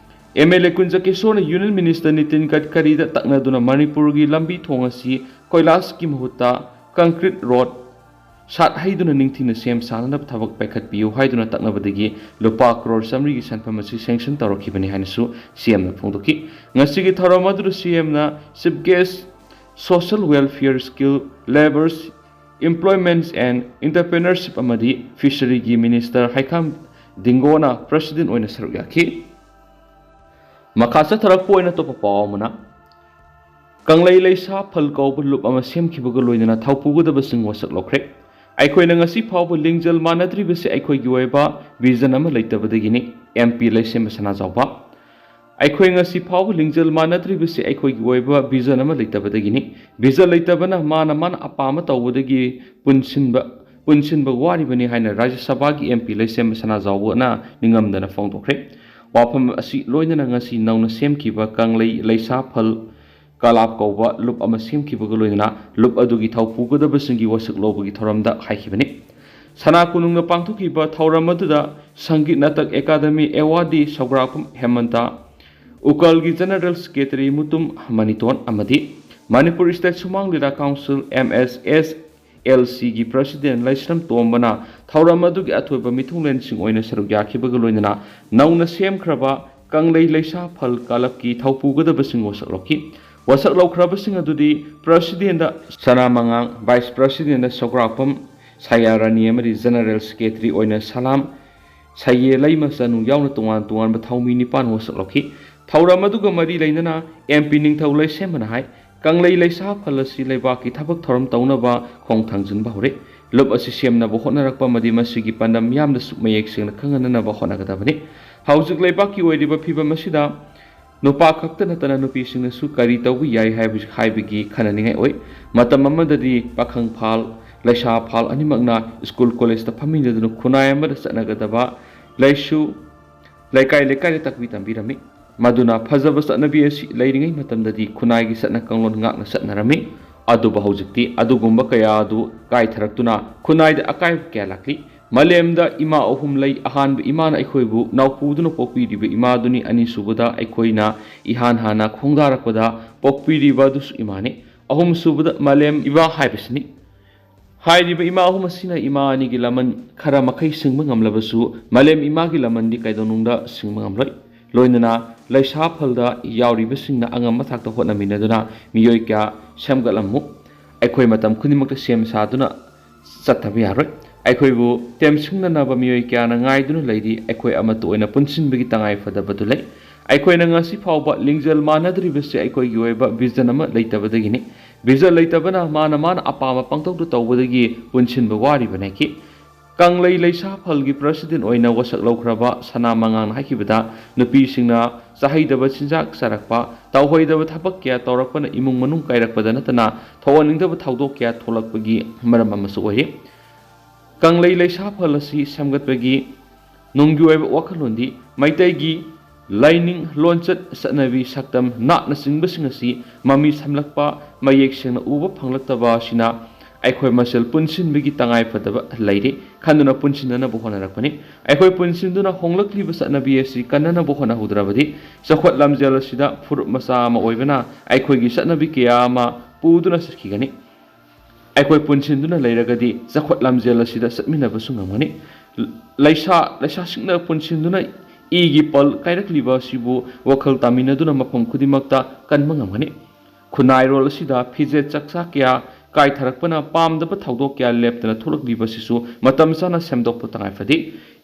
ꯑꯦꯝ ꯑꯦꯜ ꯑꯦ ꯀꯨꯟꯖꯀꯦꯁꯣꯔꯅ ꯌꯨꯅꯤꯌꯟ ꯃꯤꯅꯤꯁꯇꯔ ꯅꯤꯇꯤꯟ ꯒꯗꯀꯔꯤꯗ ꯇꯛꯅꯗꯨꯅ ꯃꯅꯤꯄꯨꯔꯒꯤ ꯂꯝꯕꯤ ꯊꯣꯡ ꯑꯁꯤ ꯀꯣꯏꯂꯥꯁꯀꯤ ꯃꯍꯨꯠꯇ concrete road ꯁꯥꯠ ꯍꯩꯗꯨꯅ ꯅꯤꯡꯊꯤꯅ ꯁꯦꯝ ꯁꯥꯅꯅꯕ ꯊꯕꯛ ꯄꯥꯏꯈꯠꯄꯤꯌꯨ ꯍꯥꯏꯗꯨꯅ ꯇꯛꯅꯕꯗꯒꯤ ꯂꯨꯄꯥ ꯀ꯭ꯔꯣꯔ ꯆꯥꯃꯔꯤꯒꯤ ꯁꯦꯟꯐꯝ ꯑꯁꯤ ꯁꯦꯡꯁꯟ ꯇꯧꯔꯛꯈꯤꯕꯅꯤ ꯍꯥꯏꯅꯁꯨ ꯁꯤ ꯑꯦꯝꯅ ꯐꯣꯡꯗꯣꯛꯈꯤ꯫ ꯉꯁꯤꯒꯤ ꯊꯧꯔꯝ ꯑꯗꯨꯗ ꯁꯤ ꯑꯦꯝꯅ Chief Guest, Social Welfare, Skill, Labours, Employments and Entrepreneurship ꯑꯃꯗꯤ ꯐꯤꯁꯔꯤꯒꯤ ꯃꯤꯅꯤꯁꯇꯔ ꯍꯩꯈꯥꯝ ꯗꯤꯡꯒꯣꯅ ꯄ꯭ꯔꯁꯤꯗꯦꯟ ꯑꯣꯏꯅ ꯁꯔꯨꯛ ꯌꯥꯈꯤ꯫ ꯃꯈꯥ ꯆꯠꯊꯔꯛꯄ ꯑꯣꯏꯅ ꯑꯇꯣꯞꯄ ꯄꯥꯎ ꯑꯃꯅ, ꯀꯪꯂꯩ ꯂꯩꯁꯥ ꯐꯜ ꯀꯧꯕ ꯂꯨꯞ ꯑꯃ ꯁꯦꯝꯈꯤꯕꯒ ꯂꯣꯏꯅꯅ ꯊꯧꯄꯨꯒꯗꯕꯁꯤꯡ ꯋꯥꯁꯛ ꯂꯧꯈ꯭ꯔꯦ꯫ ꯑꯩꯈꯣꯏꯅ ꯉꯁꯤ ꯐꯥꯎꯕ ꯂꯤꯡꯖꯦꯜ ꯃꯥꯟꯅꯗ꯭ꯔꯤꯕꯁꯤ ꯑꯩꯈꯣꯏꯒꯤ ꯑꯣꯏꯕ ꯚꯤꯖꯟ ꯑꯃ ꯂꯩꯇꯕꯗꯒꯤꯅꯤ꯫ ꯑꯦꯝ ꯄꯤ ꯂꯩꯁꯦꯝꯕ ꯁꯅꯥꯖꯥꯎꯕ꯫ ꯑꯩꯈꯣꯏ ꯉꯁꯤ ꯐꯥꯎꯕ ꯂꯤꯡꯖꯦꯜ ꯃꯥꯟꯅꯗ꯭ꯔꯤꯕꯁꯤ ꯑꯩꯈꯣꯏꯒꯤ ꯑꯣꯏꯕ ꯚꯤꯖꯟ ꯑꯃ ꯂꯩꯇꯕꯗꯒꯤꯅꯤ꯫ ꯚꯤꯖꯟ ꯂꯩꯇꯕꯅ ꯃꯥꯅ ꯃꯥꯅ ꯑꯄꯥꯝꯕ ꯇꯧꯕꯗꯒꯤ ꯄꯨꯟꯁꯤꯟꯕ, ꯄꯨꯟꯁꯤꯟꯕ ꯋꯥꯔꯤꯕꯅꯤ ꯍꯥꯏꯅ ꯔꯥꯖ꯭ꯌ ꯁꯚꯥꯒꯤ ꯑꯦꯝ ꯄꯤ ꯂꯩꯁꯦꯝꯕ ꯁꯅꯥꯖꯥꯎꯕꯅ ꯅꯤꯡꯉꯝꯗꯅ ꯐꯣꯡꯗꯣꯛꯈ꯭ꯔꯦ꯫ ꯋꯥꯐꯝ ꯑꯁꯤ ꯂꯣꯏꯅꯅ ꯉꯁꯤ ꯅꯧꯅ ꯁꯦꯝꯈꯤꯕ ꯀꯪꯂꯩ ꯂꯩꯁꯥ ꯐꯜ ꯀꯂꯥꯞ ꯀꯧꯕ ꯂꯨꯞ ꯑꯃ ꯁꯦꯝꯈꯤꯕꯒ ꯂꯣꯏꯅꯅ ꯂꯨꯞ ꯑꯗꯨꯒꯤ ꯊꯧ ꯄꯨꯒꯗꯕꯁꯤꯡꯒꯤ ꯋꯥꯁꯛ ꯂꯧꯕꯒꯤ ꯊꯧꯔꯝꯗ ꯍꯥꯏꯈꯤꯕꯅꯤ꯫ ꯁꯅꯥ ꯀꯣꯅꯨꯡꯗ ꯄꯥꯡꯊꯣꯛꯈꯤꯕ ꯊꯧꯔꯝ ꯑꯗꯨꯗ Sangeet Natak academy ꯑꯦꯋꯥꯔꯗꯤ ꯁꯧꯒ꯭ꯔꯥꯛꯄꯝ ꯍꯦꯃꯟꯇ, ꯎꯀꯜꯒꯤ general secretary Mutum ꯃꯅꯤꯇꯣꯟ ꯑꯃꯗꯤ ꯃꯅꯤꯄꯨꯔ ꯁ꯭ꯇꯦꯠ ꯁꯨꯃꯥꯡ ꯂꯤꯂꯥ ꯀꯥꯎꯟꯁꯤꯜ, ꯑꯦꯝ ꯑꯦꯁ ꯑꯦꯁ ꯑꯦꯜ ꯁꯤꯒꯤ ꯄ꯭ꯔꯁꯤꯗꯦꯟ ꯂꯩꯁ꯭ꯔꯝ ꯇꯣꯝꯕꯅ ꯊꯧꯔꯝ ꯑꯗꯨꯒꯤ ꯑꯊꯣꯏꯕ ꯃꯤꯊꯨꯡꯂꯦꯟꯁꯤꯡ ꯑꯣꯏꯅ ꯁꯔꯨꯛ ꯌꯥꯈꯤꯕꯒ ꯂꯣꯏꯅꯅ ꯅꯧꯅ ꯁꯦꯝꯈ꯭ꯔꯕ ꯀꯪꯂꯩ ꯂꯩꯁꯥ ꯐꯜ ꯀꯂꯕꯀꯤ ꯊꯧꯄꯨꯒꯗꯕꯁꯤꯡ ꯋꯥꯁꯛ ꯂꯧꯈꯤ꯫ ꯋꯥꯁꯛ ꯂꯧꯈ꯭ꯔꯕꯁꯤꯡ ꯑꯗꯨꯗꯤ ꯄ꯭ꯔꯁꯤꯗꯦꯟꯗ ꯁꯅꯥꯃꯉꯥꯡ, ꯚꯥꯏꯁ ꯄ꯭ꯔꯁꯤꯗꯦꯟꯗ ꯁꯧꯒ꯭ꯔꯥꯛꯄꯝ ꯁꯥꯌꯥꯔꯥꯅꯤ ꯑꯃꯗꯤ ꯖꯦꯅꯔꯦꯜ ꯁꯦꯀ꯭ꯔꯦꯇꯔꯤ ꯑꯣꯏꯅ ꯁꯂꯥꯝ ꯁꯌꯦ ꯂꯩꯃ ꯆꯅꯨ ꯌꯥꯎꯅ ꯇꯣꯉꯥꯟ ꯇꯣꯉꯥꯟꯕ ꯊꯧꯃꯤ ꯅꯤꯄꯥꯟ ꯋꯥꯁꯛ ꯂꯧꯈꯤ꯫ ꯊꯧꯔꯝ ꯑꯗꯨꯒ ꯃꯔꯤ ꯂꯩꯅꯅ ꯑꯦꯝ ꯄꯤ ꯅꯤꯡꯊꯧ ꯂꯩꯁꯦꯝꯕꯅ ꯍꯥꯏ, ꯀꯪꯂꯩ ꯂꯩꯁꯥ ꯐꯜ ꯑꯁꯤ ꯂꯩꯕꯥꯛꯀꯤ ꯊꯕꯛ ꯊꯧꯔꯝ ꯇꯧꯅꯕ ꯈꯣꯡ ꯊꯥꯡꯖꯤꯟꯕ ꯍꯧꯔꯦ꯫ ꯂꯨꯞ ꯑꯁꯤ ꯁꯦꯝꯅꯕ ꯍꯣꯠꯅꯔꯛꯄ ꯑꯃꯗꯤ ꯃꯁꯤꯒꯤ ꯄꯥꯟꯗꯝ ꯌꯥꯝꯅꯁꯨ ꯃꯌꯦꯛ ꯁꯦꯡꯅ ꯈꯪꯍꯟꯅꯅꯕ ꯍꯣꯠꯅꯒꯗꯕꯅꯤ꯫ ꯍꯧꯖꯤꯛ ꯂꯩꯕꯥꯛꯀꯤ ꯑꯣꯏꯔꯤꯕ ꯐꯤꯕꯝ ꯑꯁꯤꯗ ꯅꯨꯄꯥ ꯈꯛꯇ ꯅꯠꯇꯅ ꯅꯨꯄꯤꯁꯤꯡꯅꯁꯨ ꯀꯔꯤ ꯇꯧꯕ ꯌꯥꯏ ꯍꯥꯏꯕꯁꯤ ꯍꯥꯏꯕꯒꯤ ꯈꯟꯅꯅꯤꯡꯉꯥꯏ ꯑꯣꯏ꯫ ꯃꯇꯝ ꯑꯃꯗꯗꯤ ꯄꯥꯈꯪ ꯐꯥꯜ, ꯂꯩꯁꯥ ꯐꯥꯜ ꯑꯅꯤꯃꯛꯅ ꯁ꯭ꯀꯨꯜ ꯀꯣꯂꯦꯖꯇ ꯐꯝꯃꯤꯟꯅꯗꯨꯅ ꯈꯨꯟꯅꯥꯏ ꯑꯃꯗ ꯆꯠꯅꯒꯗꯕ ꯂꯥꯏꯁꯨ ꯂꯩꯀꯥꯏ ꯂꯩꯀꯥꯏꯗ ꯇꯥꯛꯄꯤ ꯇꯝꯕꯤꯔꯝꯃꯤ꯫ ꯃꯗꯨꯅ ꯐꯖꯕ ꯆꯠꯅꯕꯤ ꯑꯁꯤ ꯂꯩꯔꯤꯉꯩ ꯃꯇꯝꯗꯗꯤ ꯈꯨꯟꯅꯥꯏꯒꯤ ꯆꯠꯅ ꯀꯥꯡꯂꯣꯟ ꯉꯥꯛꯅ ꯆꯠꯅꯔꯝꯃꯤ꯫ ꯑꯗꯨꯕꯨ ꯍꯧꯖꯤꯛꯇꯤ ꯑꯗꯨꯒꯨꯝꯕ ꯀꯌꯥ ꯑꯗꯨ ꯀꯥꯏꯊꯔꯛꯇꯨꯅ ꯈꯨꯟꯅꯥꯏꯗ ꯑꯀꯥꯏꯕ ꯀꯌꯥ ꯂꯥꯛꯂꯤ꯫ ꯃꯥꯂꯦꯝꯗ ꯏꯃꯥ ꯑꯍꯨꯝ ꯂꯩ꯫ ꯑꯍꯥꯟꯕ ꯏꯃꯥꯅ ꯑꯩꯈꯣꯏꯕꯨ ꯅꯥꯎꯄꯨꯗꯨꯅ ꯄꯣꯛꯄꯤꯔꯤꯕ ꯏꯃꯥꯗꯨꯅꯤ꯫ ꯑꯅꯤꯁꯨꯕꯗ ꯑꯩꯈꯣꯏꯅ ꯏꯍꯥꯟ ꯍꯥꯟꯅ ꯈꯣꯡꯗꯥꯔꯛꯄꯗ ꯄꯣꯛꯄꯤꯔꯤꯕ ꯑꯗꯨꯁꯨ ꯏꯃꯥꯅꯤ꯫ ꯑꯍꯨꯝꯁꯨꯕꯗ ꯃꯥꯂꯦꯝ ꯏꯃꯥ ꯍꯥꯏꯕꯁꯤꯅꯤ꯫ ꯍꯥꯏꯔꯤꯕ ꯏꯃꯥ ꯑꯍꯨꯝ ꯑꯁꯤꯅ ꯏꯃꯥ ꯑꯅꯤꯒꯤ ꯂꯃꯟ ꯈꯔ ꯃꯈꯩ ꯁꯤꯡꯕ ꯉꯝꯂꯕꯁꯨ, ꯃꯥꯂꯦꯝ ꯏꯃꯥꯒꯤ ꯂꯃꯟꯗꯤ ꯀꯩꯗꯧꯅꯨꯡꯗ ꯁꯤꯡꯕ ꯉꯝꯂꯣꯏ꯫ ꯂꯣꯏꯅꯅ ꯂꯩꯁꯥ ꯐꯜꯗ ꯌꯥꯎꯔꯤꯕꯁꯤꯡꯅ ꯑꯉꯝꯕ ꯊꯥꯛꯇ ꯍꯣꯠꯅꯃꯤꯟꯅꯗꯨꯅ ꯃꯤꯑꯣꯏ ꯀꯌꯥ ꯁꯦꯝꯒꯠꯂꯝꯃꯨ꯫ ꯑꯩꯈꯣꯏ ꯃꯇꯝ ꯈꯨꯗꯤꯡꯃꯛꯇ ꯁꯦꯝ ꯁꯥꯗꯨꯅ ꯆꯠꯇꯕ ꯌꯥꯔꯣꯏ꯫ ꯑꯩꯈꯣꯏꯕꯨ ꯇꯦꯝꯁꯤꯡꯅꯅꯕ ꯃꯤꯑꯣꯏ ꯀꯌꯥꯅ ꯉꯥꯏꯗꯨꯅ ꯂꯩꯔꯤ꯫ ꯑꯩꯈꯣꯏ ꯑꯃꯠꯇ ꯑꯣꯏꯅ ꯄꯨꯟꯁꯤꯟꯕꯒꯤ ꯇꯉꯥꯏ ꯐꯗꯕꯗꯨ ꯂꯩ꯫ ꯑꯩꯈꯣꯏꯅ ꯉꯁꯤ ꯐꯥꯎꯕ ꯂꯤꯡꯖꯦꯜ ꯃꯥꯟꯅꯗ꯭ꯔꯤꯕꯁꯤ ꯑꯩꯈꯣꯏꯒꯤ ꯑꯣꯏꯕ ꯚꯤꯖꯟ ꯑꯃ ꯂꯩꯇꯕꯗꯒꯤꯅꯤ꯫ ꯚꯤꯖꯟ ꯂꯩꯇꯕꯅ ꯃꯥꯅ ꯃꯥꯅ ꯑꯄꯥꯝꯕ ꯄꯪꯇꯧꯗ ꯇꯧꯕꯗꯒꯤ ꯄꯨꯟꯁꯤꯟꯕ ꯋꯥꯔꯤꯕꯅꯤ꯫ ꯀꯪꯂꯩ ꯂꯩꯁꯥ ꯐꯜꯒꯤ ꯄ꯭ꯔꯁꯤꯗꯦꯟ ꯑꯣꯏꯅ ꯋꯥꯁꯛ ꯂꯧꯈ꯭ꯔꯕ ꯁꯅꯥ ꯃꯉꯥꯡꯅ ꯍꯥꯏꯈꯤꯕꯗ, ꯅꯨꯄꯤꯁꯤꯡꯅ ꯆꯥꯍꯩꯗꯕ ꯆꯤꯟꯖꯥꯛ ꯆꯥꯔꯛꯄ, ꯇꯧꯍꯩꯗꯕ ꯊꯕꯛ ꯀꯌꯥ ꯇꯧꯔꯛꯄꯅ ꯏꯃꯨꯡ ꯃꯅꯨꯡ ꯀꯥꯏꯔꯛꯄꯗ ꯅꯠꯇꯅ ꯊꯣꯛꯍꯟꯅꯤꯡꯗꯕ ꯊꯧꯗꯣꯛ ꯀꯌꯥ ꯊꯣꯛꯂꯛꯄꯒꯤ ꯃꯔꯝ ꯑꯃꯁꯨ ꯑꯣꯏꯔꯤ꯫ ꯀꯪꯂꯩ ꯂꯩꯁꯥ ꯐꯜ ꯑꯁꯤ ꯁꯦꯝꯒꯠꯄꯒꯤ ꯅꯨꯡꯒꯤ ꯑꯣꯏꯕ ꯋꯥꯈꯜꯂꯣꯟꯗꯤ ꯃꯩꯇꯩꯒꯤ ꯂꯥꯏꯅꯤꯡ, ꯂꯣꯟꯆꯠ, ꯆꯠꯅꯕꯤ, ꯁꯛꯇꯝ, ꯅꯥꯠꯅꯆꯤꯡꯕꯁꯤꯡ ꯑꯁꯤ ꯃꯃꯤ ꯁꯥꯝꯂꯛꯄ, ꯃꯌꯦꯛ ꯁꯦꯡꯅ ꯎꯕ ꯐꯪꯂꯛꯇꯕ ꯑꯁꯤꯅ ꯑꯩꯈꯣꯏ ꯃꯁꯦꯜ ꯄꯨꯟꯁꯤꯟꯕꯒꯤ ꯇꯉꯥꯏ ꯐꯗꯕ ꯂꯩꯔꯤ ꯈꯟꯗꯨꯅ ꯄꯨꯟꯁꯤꯟꯅꯅꯕ ꯍꯣꯠꯅꯔꯛꯄꯅꯤ꯫ ꯑꯩꯈꯣꯏ ꯄꯨꯟꯁꯤꯟꯗꯨꯅ ꯍꯣꯡꯂꯛꯂꯤꯕ ꯆꯠꯅꯕꯤ ꯑꯁꯤ ꯀꯟꯅꯅꯕ ꯍꯣꯠꯅꯍꯧꯗ꯭ꯔꯕꯗꯤ ꯆꯥꯎꯈꯠ ꯂꯝꯖꯦꯜ ꯑꯁꯤꯗ ꯐꯨꯔꯨꯞ ꯃꯆꯥ ꯑꯃ ꯑꯣꯏꯕꯅ ꯑꯩꯈꯣꯏꯒꯤ ꯆꯠꯅꯕꯤ ꯀꯌꯥ ꯑꯃ ꯄꯨꯗꯨꯅ ꯆꯠꯈꯤꯒꯅꯤ꯫ ꯑꯩꯈꯣꯏ ꯄꯨꯟꯁꯤꯟꯗꯨꯅ ꯂꯩꯔꯒꯗꯤ ꯆꯥꯎꯈꯠ ꯂꯝꯖꯦꯜ ꯑꯁꯤꯗ ꯆꯠꯃꯤꯟꯅꯕꯁꯨ ꯉꯝꯒꯅꯤ꯫ ꯂꯩꯁꯥ ꯂꯩꯁꯥꯁꯤꯡꯅ ꯄꯨꯟꯁꯤꯟꯗꯨꯅ ꯏꯒꯤ ꯄꯜ ꯀꯥꯏꯔꯛꯂꯤꯕ ꯑꯁꯤꯕꯨ ꯋꯥꯈꯜ ꯇꯥꯃꯤꯟꯅꯗꯨꯅ ꯃꯐꯝ ꯈꯨꯗꯤꯡꯃꯛꯇ ꯀꯟꯕ ꯉꯝꯒꯅꯤ꯫ ꯈꯨꯟꯅꯥꯏꯔꯣꯜ ꯑꯁꯤꯗ ꯐꯤꯖꯦꯠ ꯆꯥꯛꯆꯥ ꯀꯌꯥ ꯀꯥꯏꯊꯔꯛꯄꯅ ꯄꯥꯝꯗꯕ ꯊꯧꯗꯣꯛ ꯀꯌꯥ ꯂꯦꯞꯇꯅ ꯊꯣꯛꯂꯛꯂꯤꯕ ꯑꯁꯤꯁꯨ ꯃꯇꯝ ꯆꯥꯅ ꯁꯦꯝꯗꯣꯛꯄ ꯇꯉꯥꯏ ꯐꯗꯦ꯫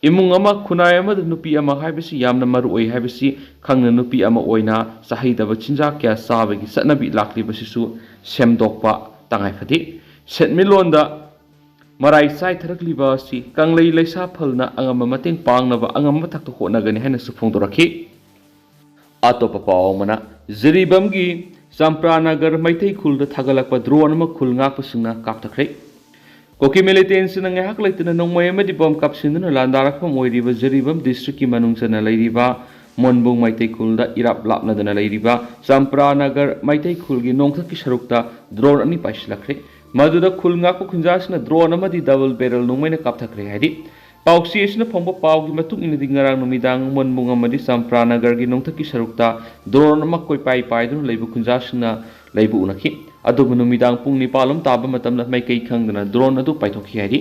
ꯏꯃꯨꯡ ꯑꯃ, ꯈꯨꯟꯅꯥꯏ ꯑꯃꯗ ꯅꯨꯄꯤ ꯑꯃ ꯍꯥꯏꯕꯁꯤ ꯌꯥꯝꯅ ꯃꯔꯨ ꯑꯣꯏ ꯍꯥꯏꯕꯁꯤ ꯈꯪꯅ ꯅꯨꯄꯤ ꯑꯃ ꯑꯣꯏꯅ ꯆꯥꯍꯩꯗꯕ ꯆꯤꯟꯖꯥꯛ ꯀꯌꯥ ꯆꯥꯕꯒꯤ ꯆꯠꯅꯕꯤ ꯂꯥꯛꯂꯤꯕꯁꯤꯁꯨ ꯁꯦꯝꯗꯣꯛꯄ ꯇꯉꯥꯏ ꯐꯗꯦ꯫ ꯁꯦꯟꯃꯤꯠꯂꯣꯟꯗ ꯃꯔꯥꯏ ꯆꯥꯏꯊꯔꯛꯂꯤꯕ ꯑꯁꯤ ꯀꯪꯂꯩ ꯂꯩꯁꯥ ꯐꯜꯅ ꯑꯉꯝꯕ ꯃꯇꯦꯡ ꯄꯥꯡꯅꯕ ꯑꯉꯝꯕ ꯊꯥꯛꯇ ꯍꯣꯠꯅꯒꯅꯤ ꯍꯥꯏꯅꯁꯨ ꯐꯣꯡꯗꯣꯔꯛꯈꯤ꯫ ꯑꯇꯣꯞꯄ ꯄꯥꯎ ꯑꯃꯅ, ꯖꯤꯔꯤꯕꯥꯝꯒꯤ ꯆꯝꯄ꯭ꯔꯥꯅꯒꯔ ꯃꯩꯇꯩ ꯈꯨꯜꯗ ꯊꯥꯒꯠꯂꯛꯄ ꯗ꯭ꯔꯣꯟ ꯑꯃ ꯈꯨꯜ ꯉꯥꯛꯄꯁꯤꯡꯅ ꯀꯥꯞꯊꯈ꯭ꯔꯦ꯫ ꯀꯨꯀꯤ ꯃꯤꯂꯤꯇꯦꯟꯁꯤꯡꯅ ꯉꯥꯏꯍꯥꯛ ꯂꯩꯇꯅ ꯅꯣꯡꯃꯩ ꯑꯃꯗꯤ ꯕꯣꯝ ꯀꯥꯞꯁꯤꯟꯗꯨꯅ ꯂꯥꯟꯗꯥꯔꯛꯐꯝ ꯑꯣꯏꯔꯤꯕ ꯖꯤꯔꯤꯕꯥꯝ ꯗꯤꯁꯇ꯭ꯔꯤꯛꯀꯤ ꯃꯅꯨꯡ ꯆꯟꯅ ꯂꯩꯔꯤꯕ ꯃꯣꯟꯕꯨꯡ ꯃꯩꯇꯩ ꯈꯨꯜꯗ ꯏꯔꯥꯞ ꯂꯥꯞꯅꯗꯅ ꯂꯩꯔꯤꯕ ꯆꯝꯄ꯭ꯔꯥꯅꯒꯔ ꯃꯩꯇꯩ ꯈꯨꯜꯒꯤ ꯅꯣꯡꯊꯛꯀꯤ ꯁꯔꯨꯛꯇ ꯗ꯭ꯔꯣꯟ ꯑꯅꯤ ꯄꯥꯏꯁꯤꯜꯂꯛꯈ꯭ꯔꯦ꯫ ꯃꯗꯨꯗ ꯈꯨꯜ ꯉꯥꯛꯄ ꯈꯨꯟꯖꯥꯁꯤꯡꯅ ꯗ꯭ꯔꯣꯟ ꯑꯃꯗꯤ ꯗꯕꯜ ꯕꯦꯔꯦꯜ ꯅꯣꯡꯃꯩꯅ ꯀꯥꯞꯊꯈ꯭ꯔꯦ ꯍꯥꯏꯔꯤ꯫ ꯄꯥꯎꯆꯦ ꯑꯁꯤꯅ ꯐꯪꯕ ꯄꯥꯎꯒꯤ ꯃꯇꯨꯡ ꯏꯟꯅꯗꯤ, ꯉꯔꯥꯡ ꯅꯨꯃꯤꯗꯥꯡ ꯃꯣꯟꯕꯨꯡ ꯑꯃꯗꯤ ꯆꯝꯄ꯭ꯔꯥꯅꯒꯔꯒꯤ ꯅꯣꯡꯊꯛꯀꯤ ꯁꯔꯨꯛꯇ ꯗ꯭ꯔꯣꯟ ꯑꯃ ꯀꯣꯏꯄꯥꯏ ꯄꯥꯏꯗꯨꯅ ꯂꯩꯕ ꯈꯨꯟꯖꯥꯁꯤꯡꯅ ꯂꯩꯕ ꯎꯅꯈꯤ꯫ ꯑꯗꯨꯕꯨ ꯅꯨꯃꯤꯗꯥꯡ ꯄꯨꯡ ꯅꯤꯄꯥꯜ ꯂꯣꯝ ꯇꯥꯕ ꯃꯇꯝꯗ ꯃꯥꯏꯀꯩ ꯈꯪꯗꯅ ꯗ꯭ꯔꯣꯟ ꯑꯗꯨ ꯄꯥꯏꯊꯣꯛꯈꯤ ꯍꯥꯏꯔꯤ꯫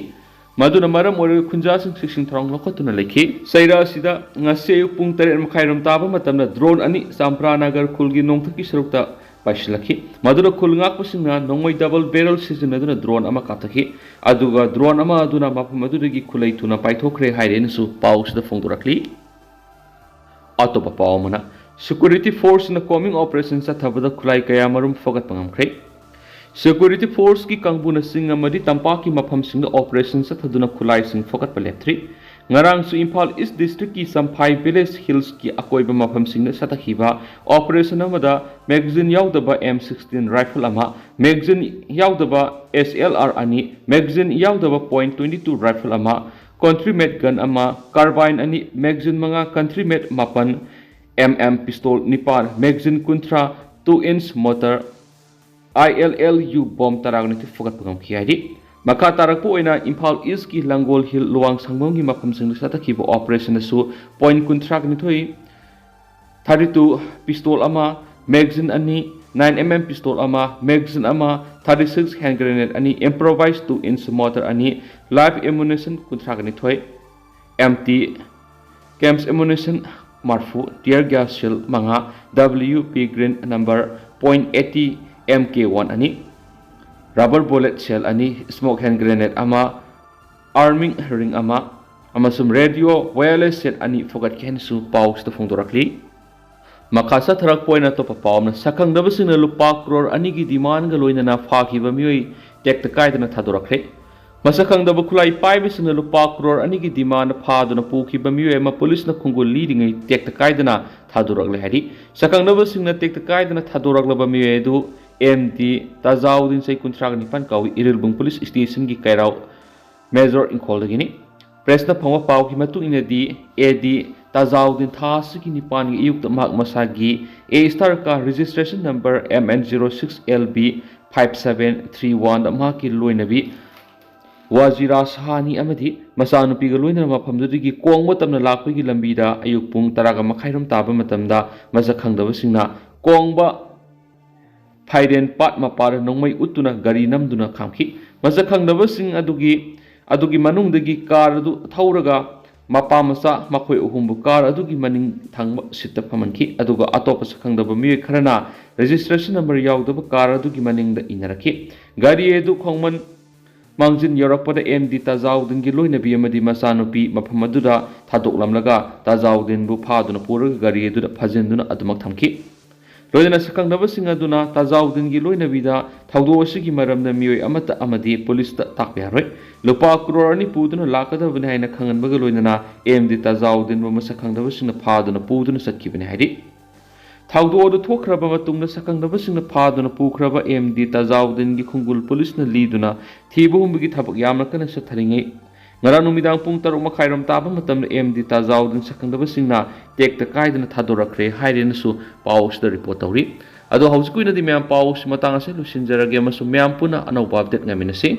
ꯃꯗꯨꯅ ꯃꯔꯝ ꯑꯣꯏꯔꯒ ꯈꯨꯟꯖꯥꯁꯤꯡ ꯆꯦꯛꯁꯤꯟ ꯊꯧꯔꯥꯡ ꯂꯧꯈꯠꯇꯨꯅ ꯂꯩꯈꯤ꯫ ꯆꯩꯔꯥ ꯑꯁꯤꯗ ꯉꯁꯤ ꯑꯌꯨꯛ ꯄꯨꯡ ꯇꯔꯦꯠ ꯃꯈꯥꯏ ꯔꯣꯝ ꯇꯥꯕ ꯃꯇꯝꯗ ꯗ꯭ꯔꯣꯟ ꯑꯅꯤ ꯆꯝꯄ꯭ꯔꯥꯅꯒꯔ ꯈꯨꯜꯒꯤ ꯅꯣꯡꯊꯛꯀꯤ ꯁꯔꯨꯛꯇ ꯄꯥꯏꯁꯤꯜꯂꯛꯈꯤ꯫ ꯃꯗꯨꯗ ꯈꯨꯜ ꯉꯥꯛꯄꯁꯤꯡꯅ ꯅꯣꯡꯃꯩ ꯗꯕꯜ ꯕꯦꯔꯦꯜ ꯁꯤꯖꯤꯟꯅꯗꯨꯅ ꯗ꯭ꯔꯣꯟ ꯑꯃ ꯀꯥꯞꯊꯈꯤ꯫ ꯑꯗꯨꯒ ꯗ꯭ꯔꯣꯟ ꯑꯃ ꯑꯗꯨꯅ ꯃꯐꯝ ꯑꯗꯨꯗꯒꯤ ꯈꯨꯠꯂꯩ ꯊꯨꯅ ꯄꯥꯏꯊꯣꯛꯈ꯭ꯔꯦ ꯍꯥꯏꯔꯦꯅꯁꯨ ꯄꯥꯎꯁꯤꯗ ꯐꯣꯡꯗꯣꯔꯛꯂꯤ꯫ ꯑꯇꯣꯞꯄ ꯄꯥꯎ ꯑꯃꯅ, ꯁꯦꯀ꯭ꯌꯨꯔꯤꯇꯤ ꯐꯣꯔꯁꯅ ꯀꯣꯝꯕꯤꯡ ꯑꯣꯄꯔꯦꯁꯟ ꯆꯠꯊꯕꯗ ꯈꯨꯠꯂꯥꯏ ꯀꯌꯥ ꯃꯔꯨꯝ ꯐꯒꯠꯄ ꯉꯝꯈ꯭ꯔꯦ꯫ ꯁꯦꯀ꯭ꯌꯨꯔꯤꯇꯤ ꯐꯣꯔꯁꯀꯤ ꯀꯥꯡꯕꯨꯅ ꯆꯤꯡ ꯑꯃꯗꯤ ꯇꯝꯄꯥꯛꯀꯤ ꯃꯐꯝꯁꯤꯡꯗ ꯑꯣꯄꯔꯦꯁꯟ ꯆꯠꯊꯗꯨꯅ ꯈꯨꯠꯂꯥꯏꯁꯤꯡ ꯐꯒꯠꯄ ꯂꯦꯞꯇ꯭ꯔꯤ꯫ ꯉꯔꯥꯡꯁꯨ ꯏꯝꯐꯥꯜ ꯏꯁ ꯗꯤꯁꯇ꯭ꯔꯤꯛꯀꯤ ꯆꯝꯐꯥꯏ ꯚꯤꯂꯦꯖ ꯍꯤꯜꯁꯀꯤ ꯑꯀꯣꯏꯕ ꯃꯐꯝꯁꯤꯡꯗ ꯆꯠꯊꯈꯤꯕ ꯑꯣꯄꯔꯦꯁꯟ ꯑꯃꯗ ꯃꯦꯒꯥꯖꯤꯟ ꯌꯥꯎꯗꯕ ꯑꯦꯝ ꯁꯤꯛꯁꯇꯤꯟ ꯔꯥꯏꯐꯜ ꯑꯃ, ꯃꯦꯒꯥꯖꯤꯟ ꯌꯥꯎꯗꯕ ꯑꯦꯁ ꯑꯦꯜ ꯑꯥꯔ ꯑꯅꯤ, ꯃꯦꯒꯥꯖꯤꯟ ꯌꯥꯎꯗꯕ ꯄꯣꯏꯟ ꯇ꯭ꯋꯦꯟꯇꯤ ꯇꯨ ꯔꯥꯏꯐꯜ ꯑꯃ, country made gun ꯑꯃ, carbine ꯑꯅꯤ, magazine ꯃꯉꯥ, country made ꯃꯥꯄꯟ, M M pistol ꯅꯤꯄꯥꯟ, magazine ꯀꯨꯟꯊ꯭ꯔꯥ, two inch mortar, I L L U bomb ꯇꯔꯥꯒ ꯅꯤꯊꯣꯏ ꯐꯨꯒꯠꯄ ꯉꯝꯈꯤ ꯍꯥꯏꯔꯤ꯫ ꯃꯈꯥ ꯇꯥꯔꯛꯄ ꯑꯣꯏꯅ ꯏꯝꯐꯥꯜ ꯏꯁꯀꯤ ꯂꯪꯒꯣꯜ ꯍꯤꯜ ꯂꯨꯋꯥꯡ ꯁꯪꯕꯝꯒꯤ ꯃꯐꯝꯁꯤꯡꯗ ꯆꯠꯊꯈꯤꯕ operation ꯑꯁꯨ point ꯀꯨꯟꯊ꯭ꯔꯥꯒ ꯅꯤꯊꯣꯏ, thirty two pistol ꯑꯃ, magazine ꯑꯅꯤ, nine M M pistol ꯑꯃ, magazine ꯑꯃ, thirty six hand grenade ꯑꯅꯤ, improvised two inch mortar ꯑꯅꯤ, live ammunition ꯀꯨꯟꯊ꯭ꯔꯥꯒ ꯅꯤꯊꯣꯏ, M T, camps ammunition ꯃꯔꯐꯨ, tear gas shell ꯃꯉꯥ, W P Green number point eighty M K one ꯑꯅꯤ, rubber bullet shell ꯑꯅꯤ, smoke hand grenade ꯑꯃ, arming ring ꯑꯃ ꯑꯃꯁꯨꯡ radio wireless set ꯑꯅꯤ ꯐꯨꯒꯠꯈꯤ ꯍꯥꯏꯅꯁꯨ ꯄꯥꯎꯁꯤꯗ ꯐꯣꯡꯗꯣꯔꯛꯂꯤ꯫ ꯃꯈꯥ ꯆꯠꯊꯔꯛꯄ ꯑꯣꯏꯅ ꯑꯇꯣꯞꯄ ꯄꯥꯎ ꯑꯃꯅ, ꯁꯛꯈꯪꯗꯕꯁꯤꯡꯅ ꯂꯨꯄꯥ ꯀ꯭ꯔꯣꯔ ꯑꯅꯤꯒꯤ demand ꯒ ꯂꯣꯏꯅꯅ ꯐꯥꯈꯤꯕ ꯃꯤꯑꯣꯏ ꯇꯦꯛꯇ ꯀꯥꯏꯗꯅ ꯊꯥꯗꯣꯔꯛꯈ꯭ꯔꯦ꯫ ꯃꯁꯛ ꯈꯪꯗꯕ ꯈꯨꯠꯂꯥꯏ ꯄꯥꯏꯕꯁꯤꯡꯅ ꯂꯨꯄꯥ ꯀ꯭ꯔꯣꯔ ꯑꯅꯤꯒꯤ demand ꯐꯥꯗꯨꯅ ꯄꯨꯈꯤꯕ ꯃꯤꯑꯣꯏ ꯑꯃ ꯄꯨꯂꯤꯁꯅ ꯈꯣꯡꯒꯨꯜ ꯂꯤꯔꯤꯉꯩ ꯇꯦꯛꯇ ꯀꯥꯏꯗꯅ ꯊꯥꯗꯣꯔꯛꯂꯦ ꯍꯥꯏꯔꯤ꯫ ꯁꯛꯈꯪꯗꯕꯁꯤꯡꯅ ꯇꯦꯛꯇ ꯀꯥꯏꯗꯅ ꯊꯥꯗꯣꯔꯛꯂꯕ ꯃꯤꯑꯣꯏ ꯑꯗꯨ M D ꯇꯥꯖꯥꯎꯗꯤꯟ, ꯆꯍꯤ ꯀꯨꯟꯊ꯭ꯔꯥꯒ ꯅꯤꯄꯥꯟ ꯀꯥꯎꯏ, ꯏꯔꯤꯜꯕꯨꯡ ꯄꯨꯂꯤꯁ ꯁ꯭ꯇꯦꯁꯟꯒꯤ ꯀꯩꯔꯥꯎ ꯃꯦꯖꯣꯔ ꯏꯪꯈꯣꯜꯗꯒꯤꯅꯤ꯫ ꯄ꯭ꯔꯦꯁꯅ ꯐꯪꯕ ꯄꯥꯎꯒꯤ ꯃꯇꯨꯡ ꯏꯟꯅꯗꯤ, ꯑꯦ ꯗꯤ ꯇꯥꯖꯥꯎꯗꯤꯟ ꯊꯥ ꯑꯁꯤꯒꯤ ꯅꯤꯄꯥꯟꯒꯤ ꯑꯌꯨꯛꯇ ꯃꯍꯥꯛ ꯃꯁꯥꯒꯤ A star car registration number M N zero six L B five seven three one ꯗ ꯃꯍꯥꯛꯀꯤ ꯂꯣꯏꯅꯕꯤ ꯋꯥꯖꯤꯔꯥ ꯁꯍꯥꯅꯤ ꯑꯃꯗꯤ ꯃꯆꯥꯅꯨꯄꯤꯒ ꯂꯣꯏꯅꯅ ꯃꯐꯝꯗꯨꯗꯒꯤ ꯀꯣꯡꯕ ꯇꯝꯅ ꯂꯥꯛꯄꯒꯤ ꯂꯝꯕꯤꯗ ꯑꯌꯨꯛ ꯄꯨꯡ ꯇꯔꯥꯒ ꯃꯈꯥꯏꯔꯣꯝ ꯇꯥꯕ ꯃꯇꯝꯗ ꯃꯁꯛ ꯈꯪꯗꯕꯁꯤꯡꯅ ꯀꯣꯡꯕ ꯐꯥꯏꯔꯦꯟ ꯄꯥꯠ ꯃꯄꯥꯗ ꯅꯣꯡꯃꯩ ꯎꯠꯇꯨꯅ ꯒꯥꯔꯤ ꯅꯝꯗꯨꯅ ꯈꯥꯝꯈꯤ꯫ ꯃꯁꯛ ꯈꯪꯗꯕꯁꯤꯡ ꯑꯗꯨꯒꯤ, ꯑꯗꯨꯒꯤ ꯃꯅꯨꯡꯗꯒꯤ ꯀꯥꯔ ꯑꯗꯨ ꯊꯧꯔꯒ ꯃꯄꯥ ꯃꯆꯥ ꯃꯈꯣꯏ ꯑꯍꯨꯝꯕꯨ ꯀꯥꯔ ꯑꯗꯨꯒꯤ ꯃꯅꯤꯡ ꯊꯪꯕ ꯁꯤꯠꯇ ꯐꯝꯍꯟꯈꯤ꯫ ꯑꯗꯨꯒ ꯑꯇꯣꯞꯄ ꯁꯛꯈꯪꯗꯕ ꯃꯤꯑꯣꯏ ꯈꯔꯅ ꯔꯦꯖꯤꯁꯇ꯭ꯔꯦꯁꯟ ꯅꯝꯕꯔ ꯌꯥꯎꯗꯕ ꯀꯥꯔ ꯑꯗꯨꯒꯤ ꯃꯅꯤꯡꯗ ꯏꯟꯅꯔꯛꯈꯤ꯫ ꯒꯥꯔꯤ ꯑꯗꯨ ꯈꯣꯡꯃꯟ ꯃꯥꯡꯖꯤꯟ ꯌꯧꯔꯛꯄꯗ ꯑꯦꯝ ꯗꯤ ꯇꯥꯖꯥꯎꯗꯤꯟꯒꯤ ꯂꯣꯏꯅꯕꯤ ꯑꯃꯗꯤ ꯃꯆꯥꯅꯨꯄꯤ ꯃꯐꯝ ꯑꯗꯨꯗ ꯊꯥꯗꯣꯛꯂꯝꯂꯒ ꯇꯥꯖꯥꯎꯗꯤꯟꯕꯨ ꯐꯥꯗꯨꯅ ꯄꯨꯔꯒ ꯒꯥꯔꯤ ꯑꯗꯨꯗ ꯐꯥꯖꯤꯟꯗꯨꯅ ꯑꯗꯨꯃꯛ ꯊꯝꯈꯤ꯫ ꯂꯣꯏꯅꯅ ꯁꯛꯈꯪꯗꯕꯁꯤꯡ ꯑꯗꯨꯅ ꯇꯥꯖꯥꯎꯗꯤꯟꯒꯤ ꯂꯣꯏꯅꯕꯤꯗ ꯊꯧꯗꯣꯛ ꯑꯁꯤꯒꯤ ꯃꯔꯝꯗ ꯃꯤꯑꯣꯏ ꯑꯃꯠꯇ ꯑꯃꯗꯤ ꯄꯨꯂꯤꯁꯇ ꯇꯥꯛꯄ ꯌꯥꯔꯣꯏ꯫ ꯂꯨꯄꯥ ꯀ꯭ꯔꯣꯔ ꯑꯅꯤ ꯄꯨꯗꯨꯅ ꯂꯥꯛꯀꯗꯕꯅꯤ ꯍꯥꯏꯅ ꯈꯪꯍꯟꯕꯒ ꯂꯣꯏꯅꯅ ꯑꯦꯝ ꯗꯤ ꯇꯥꯖꯥꯎꯗꯤꯟꯕꯨ ꯃꯁꯛ ꯈꯪꯗꯕꯁꯤꯡꯅ ꯐꯥꯗꯨꯅ ꯄꯨꯗꯨꯅ ꯆꯠꯈꯤꯕꯅꯤ ꯍꯥꯏꯔꯤ꯫ ꯊꯧꯗꯣꯛ ꯑꯗꯨ ꯊꯣꯛꯈ꯭ꯔꯕ ꯃꯇꯨꯡꯗ ꯁꯛꯈꯪꯗꯕꯁꯤꯡꯅ ꯐꯥꯗꯨꯅ ꯄꯨꯈ꯭ꯔꯕ ꯑꯦꯝ ꯗꯤ ꯇꯥꯖꯥꯎꯗꯤꯟꯒꯤ ꯈꯣꯡꯒꯨꯜ ꯄꯨꯂꯤꯁꯅ ꯂꯤꯗꯨꯅ ꯊꯤꯕ ꯍꯨꯝꯕꯒꯤ ꯊꯕꯛ ꯌꯥꯝꯅ ꯀꯟꯅ ꯆꯠꯊꯔꯤꯉꯩ ꯉꯔꯥꯡ ꯅꯨꯃꯤꯗꯥꯡ ꯄꯨꯡ ꯇꯔꯨꯛ ꯃꯈꯥꯏꯔꯣꯝ ꯇꯥꯕ ꯃꯇꯝꯗ ꯑꯦꯝ ꯗꯤ ꯇꯥꯖꯥꯎꯗꯤꯟ ꯁꯛꯈꯪꯗꯕꯁꯤꯡꯅ ꯇꯦꯛꯇ ꯀꯥꯏꯗꯅ ꯊꯥꯗꯣꯔꯛꯈ꯭ꯔꯦ ꯍꯥꯏꯔꯦꯅꯁꯨ ꯄꯥꯎ ꯑꯁꯤꯗ ꯔꯤꯄꯣꯔꯠ ꯇꯧꯔꯤ꯫ ꯑꯗꯣ ꯍꯧꯖꯤꯛꯀꯤ ꯑꯣꯏꯅꯗꯤ ꯃꯌꯥꯝ ꯄꯥꯎ ꯑꯁꯤ ꯃꯇꯥꯡ ꯑꯁꯤ ꯂꯣꯏꯁꯤꯟꯖꯔꯒꯦ ꯑꯃꯁꯨꯡ ꯃꯌꯥꯝ ꯄꯨꯟꯅ ꯑꯅꯧꯕ ꯑꯞꯗꯦꯠ ꯉꯥꯏꯃꯤꯟꯅꯁꯤ꯫